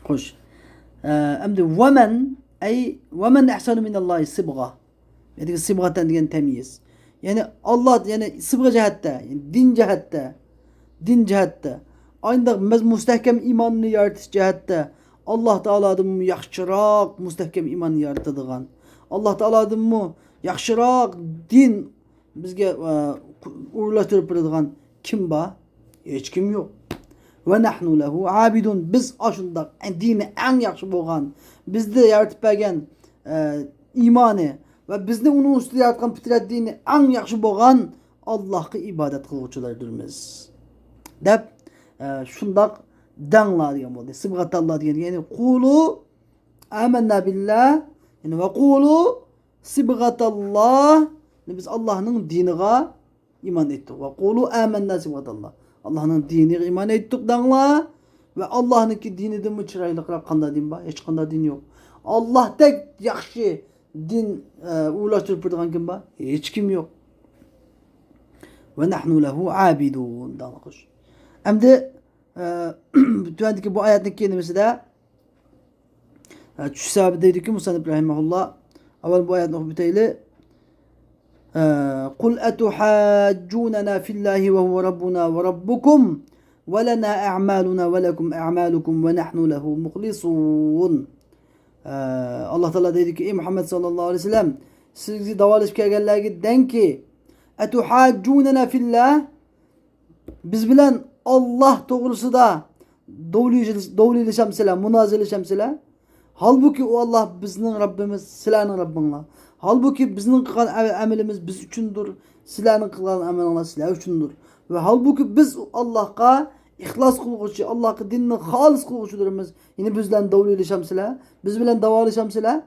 Xo'sh. Endi vaman ay vaman ahsanu minallohi sibg'a. Ya'ni sibg'atan degan tamyiz. Ya'ni Alloh, ya'ni sibg'a jihatda, ya'ni din jihatda, din jihatda, ayndaq mustahkam iymonni yaratish jihatda Alloh taolodan yaxshiroq mustahkam iymonni yaratadigan, Alloh taolodan yaxshiroq din bizga o'rlashtirib beradigan kim bor? Hech kim yo'q. Va nahnu lahu abidun. Biz shundoq dini eng yaxshi bo'lgan, bizni yaratib bergan iymoni va bizni uning ustida yaratgan fitrat dini eng yaxshi bo'lgan Allohga ibodat qiluvchilardirmiz deb shundoq danglar degan bo'ldi. Sibg'atalloh degan, ya'ni qulu amanna billah, ya'ni va qulu sibg'atalloh, biz Allohning diniga iymon etdik. Va qulu amanna sibg'atalloh. Allohning diniga iymon etdik danglar va Allohniki dinidanmi chiroyliroq qanday din bor? Hech qanday din yo'q. Allohdek yaxshi din o'ylashtirib turadigan kim bor? Hech kim yo'q. Va nahnu lahu abidun danglar. Endi tuvandiki bu oyatning nimasida tush sababi deydiki Musannif rahimahulloh. Avval bu oyatni o'qib bitaylik. قل أتحاجوننا في الله وهو ربنا وربكم ولنا أعمالنا ولكم أعمالكم ونحن له مخلصون. Alloh taolo deydiki, ey Muhammad sallallohu alayhi vasallam, sizga davolashib kelganlarga dangki, atuhajjunana fillah, biz bilan Alloh to'g'risida dovlaylashamsizlar, munozirlashamsizlar. Halbuki u Alloh bizning Robbimiz, sizlarning Robbinglar. Halbuki bizning qilgan amalimiz biz uchundir, sizlarning qilgan amalinglar sizlar uchundir. Va halbuki biz Allohga ixlos qilg'uchi, Allohga dinni xolis qilg'uchidirmiz. Ya'ni biz bilan dovlaylashamsizlar, biz bilan davolashamsizlar?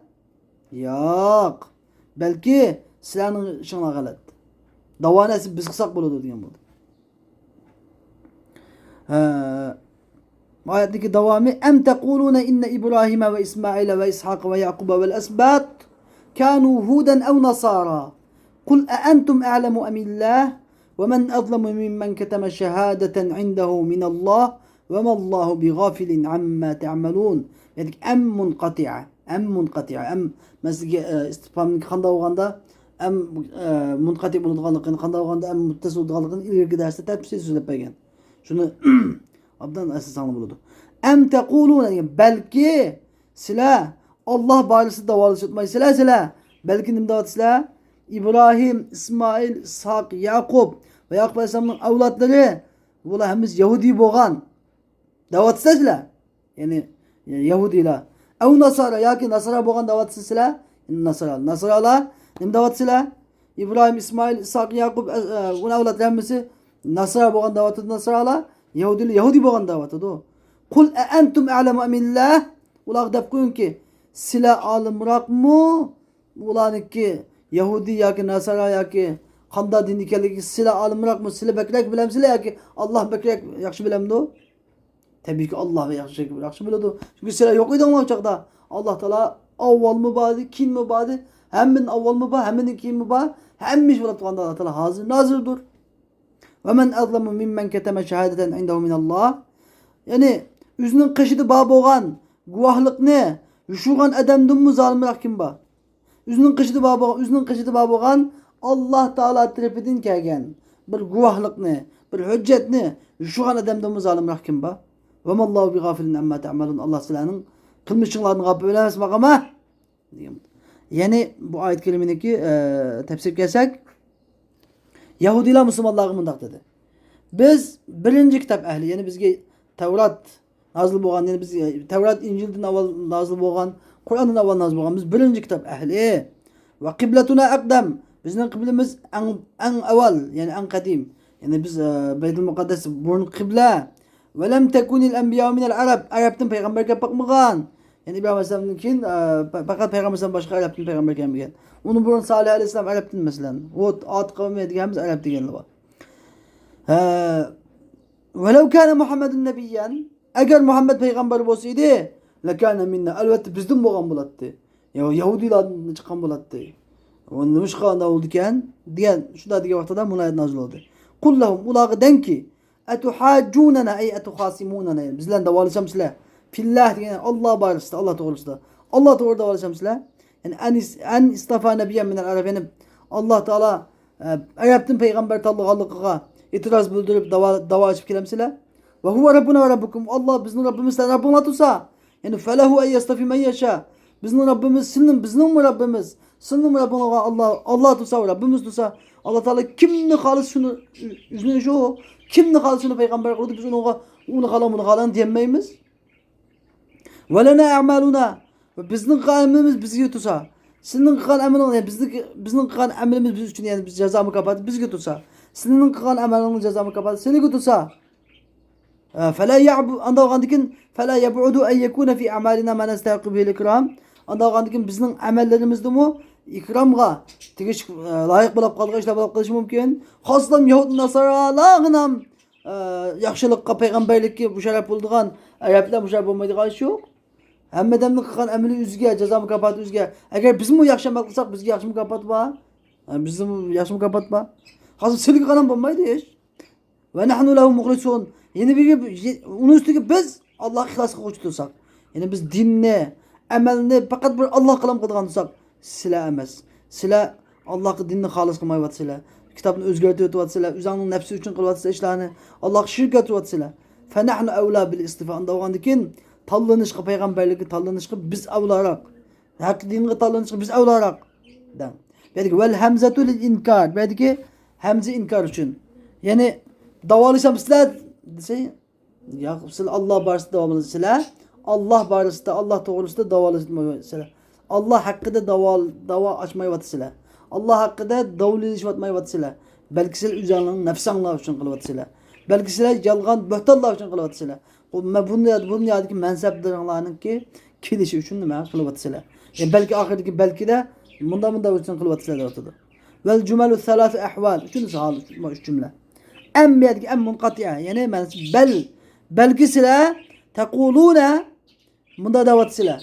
Yo'q. Balki sizlarning ishinglar g'alat. Davoni biz qilsak bo'ladi degan bo'ldi. Oyatdagi davomi am taquluna inna Ibrohima va Ismoila va Ishoq va Yaquba val asbat kanu hudan aw nasara. Qul a antum a'lamu am illah va man azlamu mimman katama shahadatan indahu min Allah va ma Allahu bighafilin amma ta'malun. Ya'ni am munqati'a, am munqati'a, am masalan istifhomning qanday bo'lganda am munqati bo'ladiganligini, qanday bo'lganda am muttasil bo'ladiganligini ilgari darsda tafsil so'zlab bergan. Shuni obdan asoslanib bo'ladi. Am taquluna degan, balki sizlar Alloh borisida davolashmaysizlar sizlar, balki nima deyapsizlar? Ibrohim, Ismoil, Ishoq, Yaqub va Yaqub alayhissalomning avlodlari bular hammasi yahudiy bo'lgan deyapsizlar sizlar. Ya'ni yahudiylar. Av nasara yoki nasara bo'lgan deyapsizlar. Nasara, nasaralar nima deyapsizlar? Ibrohim, Ismoil, Ishoq, Yaqub uni avlodlari hammasi nasara bo'lgan deyapti nasaralar. Yahudiylar yahudiy bo'lgan deyapti. Qul a antum a'lamu amillah? Ular deb qo'yingki, sizlar olimroqmi? Ularniki Yahudi yoki nasara yoki qanday din ekanligi sizlar olimroqmi? Sizlar bakrak bilamsizlar yoki Alloh bakrak yaxshi bilamdi? Tabiiyki Alloh yaxshi biladi. Chunki sizlar yo'q edinglar o chaqda. Alloh taolo avvalmi bor edi, keyinmi bor edi? Hammaning avvalmi bor, hammaning keyinmi bor? Hamma ish bo'lib turganda Alloh taolo hozir nozirdir. Ve men azlamu mimmen keteme şehadeten indehu minallah. Ya'ni o'zining qishida bor bo'lgan guvohlikni yushurgan odamdanmi zolimroq kim bor? O'zining qishida bor bo'lgan, o'zining qishida bor bo'lgan Alloh taolo tarafidan kelgan bir guvohlikni, bir hujjatni yushurgan odamdanmi zolimroq kim bor? Ve mallahu bighafilin amma ta'malun. Alloh sizlarning qilmishinglarni g'ofil emas maqama. Ya'ni bu oyat kalimaniki tafsir kelsak, Yahudiylar musulmonlarga mundoq dedi. Biz birinchi kitob ahli, ya'ni bizga Tavrat nozil bo'lgan, ya'ni biz Tavrat Injildan avval nozil bo'lgan, Qur'ondan avval nozil bo'lgan, biz birinchi kitob ahli. Va qiblatuna aqdam, bizning qiblamiz eng avval, ya'ni eng qadim. Ya'ni biz Baytul Muqaddas burun qibla. Va lam takunil anbiya min al-arab, arabdan payg'ambar kelib boqmagan. Ya'ni İbrahim Aleyhisselam'dan keyin faqat payg'ambar alayhissalom boshqa arabdan payg'ambar kelmagan. Uni burun Salih alayhissalom arabdan masalan, Hud, Ad qavmi deganimiz arab deganlar bor. Velau kana Muhammedun nabiyyan, agar Muhammed payg'ambar bo'lsa edi, lakana minna, albatta bizdan bo'lgan bo'ladi. Ya Yahudiylardan chiqqan bo'ladi. Nima ish qilganda bo'ldi ekan degan shunda degan vaqtida bu oyat nozil bo'ldi. Qul lahum, ularga dangki, atuhajjunana ay atukhasimunana, biz bilan davolashamsizlar. Fillah degan Alloh borisida, Alloh to'g'risida. Alloh to'g'risida davolashamsizlar. Ya'ni an istafa nabiyyan minal arab, ya'ni Alloh taolo arabdan payg'ambar tanlaganligiga e'tiroz bildirib davo ochib kelamsizlar. Va huwa rabbuna va rabbukum, Alloh bizning Robbimiz, sizlarning Robbinglar tursa, ya'ni falahu ay yastafi man yasha. Bizning Robbimiz, sizning bizning Robbimiz, sizning Robbinglar Alloh, Alloh tursa, Robbimiz tursa, Alloh taolo kimni xohlasa shuni o'zini shu, kimni xohlasa shuni payg'ambar qildi, biz unga uni xohlam, buni xohlam demaymiz. Va lana a'maluna, bizning qilgan amalimiz bizga tursa, sizning qilgan amalingiz, ya'ni bizning qilgan amalimiz biz uchun, ya'ni biz jazo mukofoti bizga tursa, sizning qilgan amalingiz jazo mukofoti sizlarga tursa, fala ya'bu, anda bo'lgandan fala yab'udu an yakuna fi a'malina ma nastahiqu bihi al-ikram, anda bo'lgandan bizning amallarimizda ikromga tegish loyiq bo'lib qolgan ishlar bo'lib qolishi mumkin. Xoslam yahud nasaralarg'inam yaxshilikqa, payg'ambarlikka musharraf bo'ladigan, arablar musharraf bo'lmaydigan ish yo'q. Hamma odamning qilgan amali o'ziga, jazo mukofoti o'ziga. Agar bizmi yaxshi amal qilsak, bizga yaxshi mukofot bor. Bizning yaxshi mukofot bor. Hozir sizlarga qarab bo'lmaydi ish. Va nahnu lahu mukhlisun. Yana bir uni ustiga biz Allohga ixlos qiluvchi tursak. Ya'ni biz dinni, amalni faqat bir Alloh qilam qiladigan tursak, sizlar emas. Sizlar Allohga dinni xolis qilmayyotsizlar. Kitobni o'zgartiryapsizlar, o'zingning nafsi uchun qilyapsizlar ishlarni. Allohga shirk etyapsizlar. Fa nahnu avla bil istifa. Unda bo'lgandan tanlanishga payg'ambarlikka tanlanishga biz avlaroq. Haq dinga tanlanishga biz avlaroq. Dang. Bu vel hamzatu lil inkar. Bu yerdagi hamza inkor uchun. Ya'ni davolashamsizlar desa, yo'q, sizlar Alloh borasida davolasizlar. Alloh borasida, Alloh to'g'risida davolasizlar. Alloh haqida davo ochmayyotsizlar. Alloh haqida davlayishyotmayyotsizlar. Balki sizlar o'zinglarning nafsanglar uchun qilyapsizlar. Balki sizlar yolg'on bo'xtonlar uchun qilyapsizlar. Bu dunyodagi mansablaringlarniki kelishi uchun nima qilyapsizlar? Yani balki oxirdagi balkida bunda uchun qilyapsizlar deyotidi. Vel jumalu salasu ahval. Uchinchisi hol, uch jumla. Am bu am munqati'a, ya'ni ma'nosi bal, balki sizlar taquluna bunda deyapsizlar.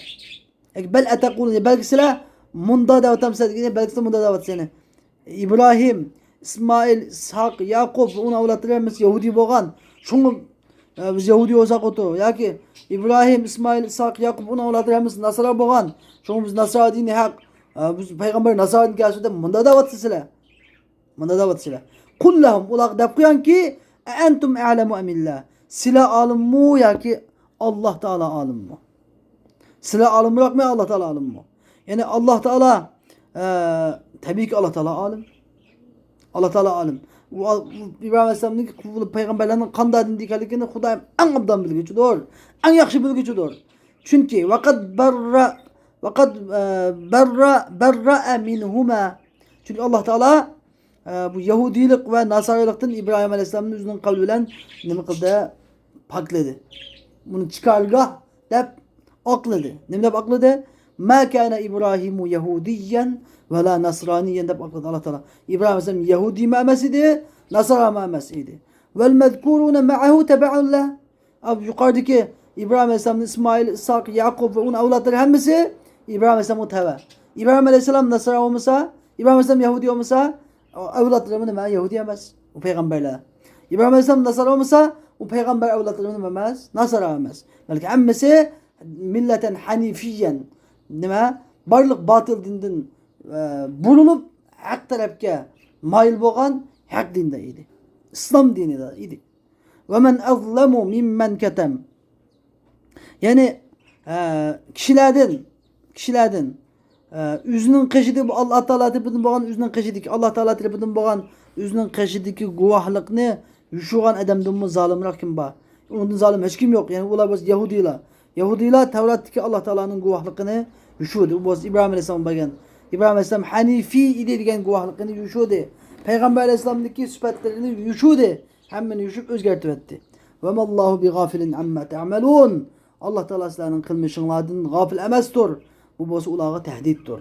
Bal ataquluna, balki sizlar munda deyapsizlar, balki sizlar munda deyapsizlar. İbrahim, İsmail, İshaq, Yaqub uni avlodlari hammasi Yahudi bo'lgan. Shunga biz Yahudi bo'lsak o'tu yoki İbrahim, İsmail, İshaq, Yaqub uni avlodlari hammasi Nasara bo'lgan. Shunga biz Nasara dini haq, biz payg'ambar Nasara dini kelsa deb munda deyapsizlar. Munda deyapsizlar. Qul lahum, ular deb qo'yangki, antum a'lamu amillah. Sizlar olimmi yoki Alloh taolo olimmi? Sizlar olimroqmi, Alloh taolo olimmi? Ya'ni Alloh taolo tabiiyki Alloh taolo olim. Alloh taolo olim. İbrahim Aleyhisselam'ın payg'ambarlarning qanday dinda ekanligini Xudo eng obdan bilguchidir. Eng yaxshi bilguchidir. Chunki vaqat barra vaqat barra barra minhuma. Chunki Alloh taolo bu Yahudiylik va Nasariylikdan İbrahim Aleyhisselam'ın o'zining qavli bilan nima qildi? Pokladi. Buni chiqargoh deb oqladi. Nima deb oqladi? Ma kana İbrahimu yahudiyen ve la nasraniyen deb oqladi Alloh taolo. İbrahim Aleyhisselam Yahudi emas edi, Nasara emas edi. Vel mezkuruna ma'ahu tabi'un la. Abi yuqoridagi İbrahim Aleyhisselam'ın İsmail, İshak, Yaqub ve onun avlodlari hammasi İbrahim Aleyhisselam'a tava. İbrahim Aleyhisselam Nasara olmasa, İbrahim Aleyhisselam Yahudi olmasa, avlodlari nima? Yahudi emas. U payg'ambarlar. İbrahim Aleyhisselam Nasara olmasa, u payg'ambar avlodlari nima emas? Nasara emas. Balki hammasi millatan hanifiyen nima? Barliq botil dindan burilib haq tarafga moyil bo'lgan haq dinda edi. İslam dinida edi. Ve men azlamu mimmen ketem. Ya'ni kishilardan o'zining qishida bu Alloh taolo tarafidan bo'lgan o'zining qishidagi Alloh taolo tarafidan bo'lgan o'zining qishidagi guvohlikni yushugan odamdanmi zolimroq kim bor? Undan zolim hech kim yo'q. Ya'ni ular bo'lsa yahudiylar. Yahudiylar Tavratdagi Alloh taoloning guvohligini yushudi. U bo'lsa İbrahim alayhissalom bergan. İbrahim alayhissalom hanifi edi degan guvohligini yushudi. Payg'ambar alayhissalomdagi sifatlarini yushudi. Hammani yushib o'zgartirib etdi. Ve mallahu biğafilin amma ta'malun. Allah Teala sizlarning qilmishinglardan g'ofil emasdir. Bu bo'lsa ularga tahdiddir.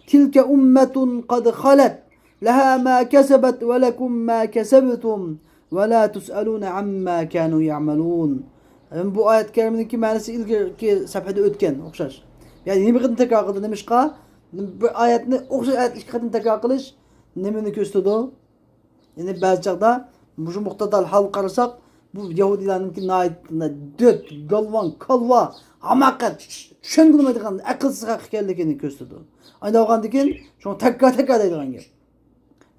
Tilka ummatun qad khalat laha ma kasabat ve lekum ma kasabtum ve la tus'aluna amma kanu ya'malun. Yani bu ayet keriminiki ma'nosi ilgirki safhada o'tgan o'xshash. Ya'ni nima qitim takror qildi nimishqa? Bir oyatni o'xshash oyat ikki qatim takror qilish nimani ko'rsatadi? Ya'ni ba'zi chaqda bu muqtadal hol qarasak bu Yahudilarninki döt, galvan, kalva, hamoqat, tushunilmaydigan aqlsiz haq ekanligini ko'rsatadi. Ayni olgandan keyin shuni takror takror deydigan gap.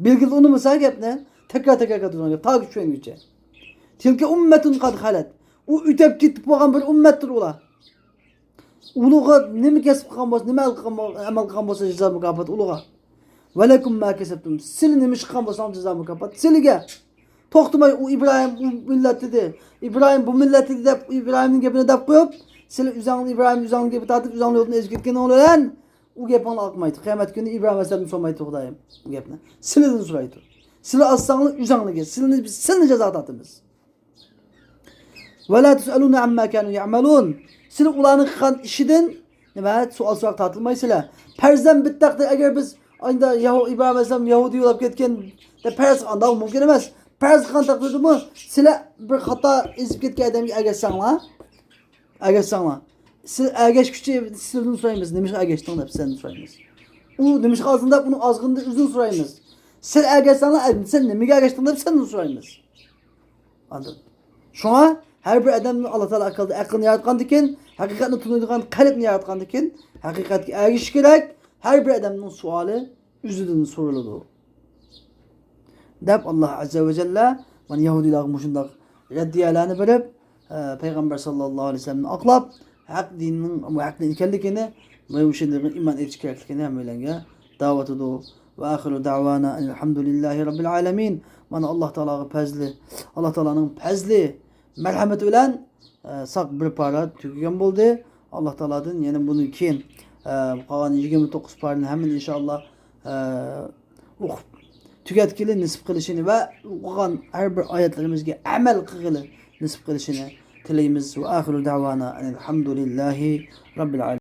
Belgili unutmasa gapni takror takror qaytadigan gap, toki tushunguncha. Tilka ummatun qad halat. U o'tab ketib bo'lgan bir ummatdir ular. Ulug'a nima kasb qilgan bo'lsa, nima amal qilgan bo'lsa jazo mukofoti ulug'a. Va lakum ma kasabtum. Sizlar nima ish qilgan bo'lsangiz jazo mukofoti sizlarga. To'xtamay u İbrahim u millat dedi. İbrahim bu millat dedi deb İbrahimning gapini deb qo'yib, sizlar o'zingni İbrahim o'zingni gapini tortib, o'zingni yo'ldan ezib ketgan bilan u gapini oqmaydi. Qiyomat kuni İbrahim alayhissalomdan so'rmaydi Xudoyim u gapni. Sizlardan so'raydi. Sizlar olsanglar o'zingniga, sizlarni biz sizlarni jazo tortamiz. Ve la tusaluna amma kanu ya'malun. Sizlar ularning qilgan ishidan nima savol so'roq tortilmaysizlar. Farzand bitta taqdir agar biz anda İbrahim alayhissalom Yahudi bo'lib ketgan deb farz qilganda mumkin emas. Farz qilgan taqdirdami sizlar bir xato ezib ketgan odamga agashsanglar, agashsanglar. Siz agashguchi sizdan so'raymiz, nima ish agashding deb sizdan so'raymiz. U nima ish ozding deb uni ozg'inni o'zidan so'raymiz. Siz agashsanglar, sen nimaga agashding deb sendan so'raymiz. Anladın? Shunga har bir odamni Alloh taolo aqlni yaratgandan keyin, haqiqatni tunaydigan qalbni yaratgandan keyin haqiqatga ergishish kerak. Har bir odamning savoli O'zidan so'raladi. Deb Alloh azza va jalla mana yahudiylarga mushundoq raddiyalarni berib, payg'ambar sallallohu alayhi vasallamni oqlab, haq dinning haq din ekanligini va shunday iymon etish kerakligini hammalarga da'vat etdi. Va axiru da'vana elhamdülillahi robbil alamin. Mana Alloh taologa fazli, Alloh taoloning fazli, marhamati bilan saq bir para tugagan bo'ldi. Alloh taolodan yana bundan keyin qolgan 29 parani hammani inshaalloh o'qib tugatgili nisib qilishini va o'qigan har bir oyatlarimizga amal qilgili nisib qilishini tilaymiz. Va axiru da'vana elhamdülillahi robbil alamin.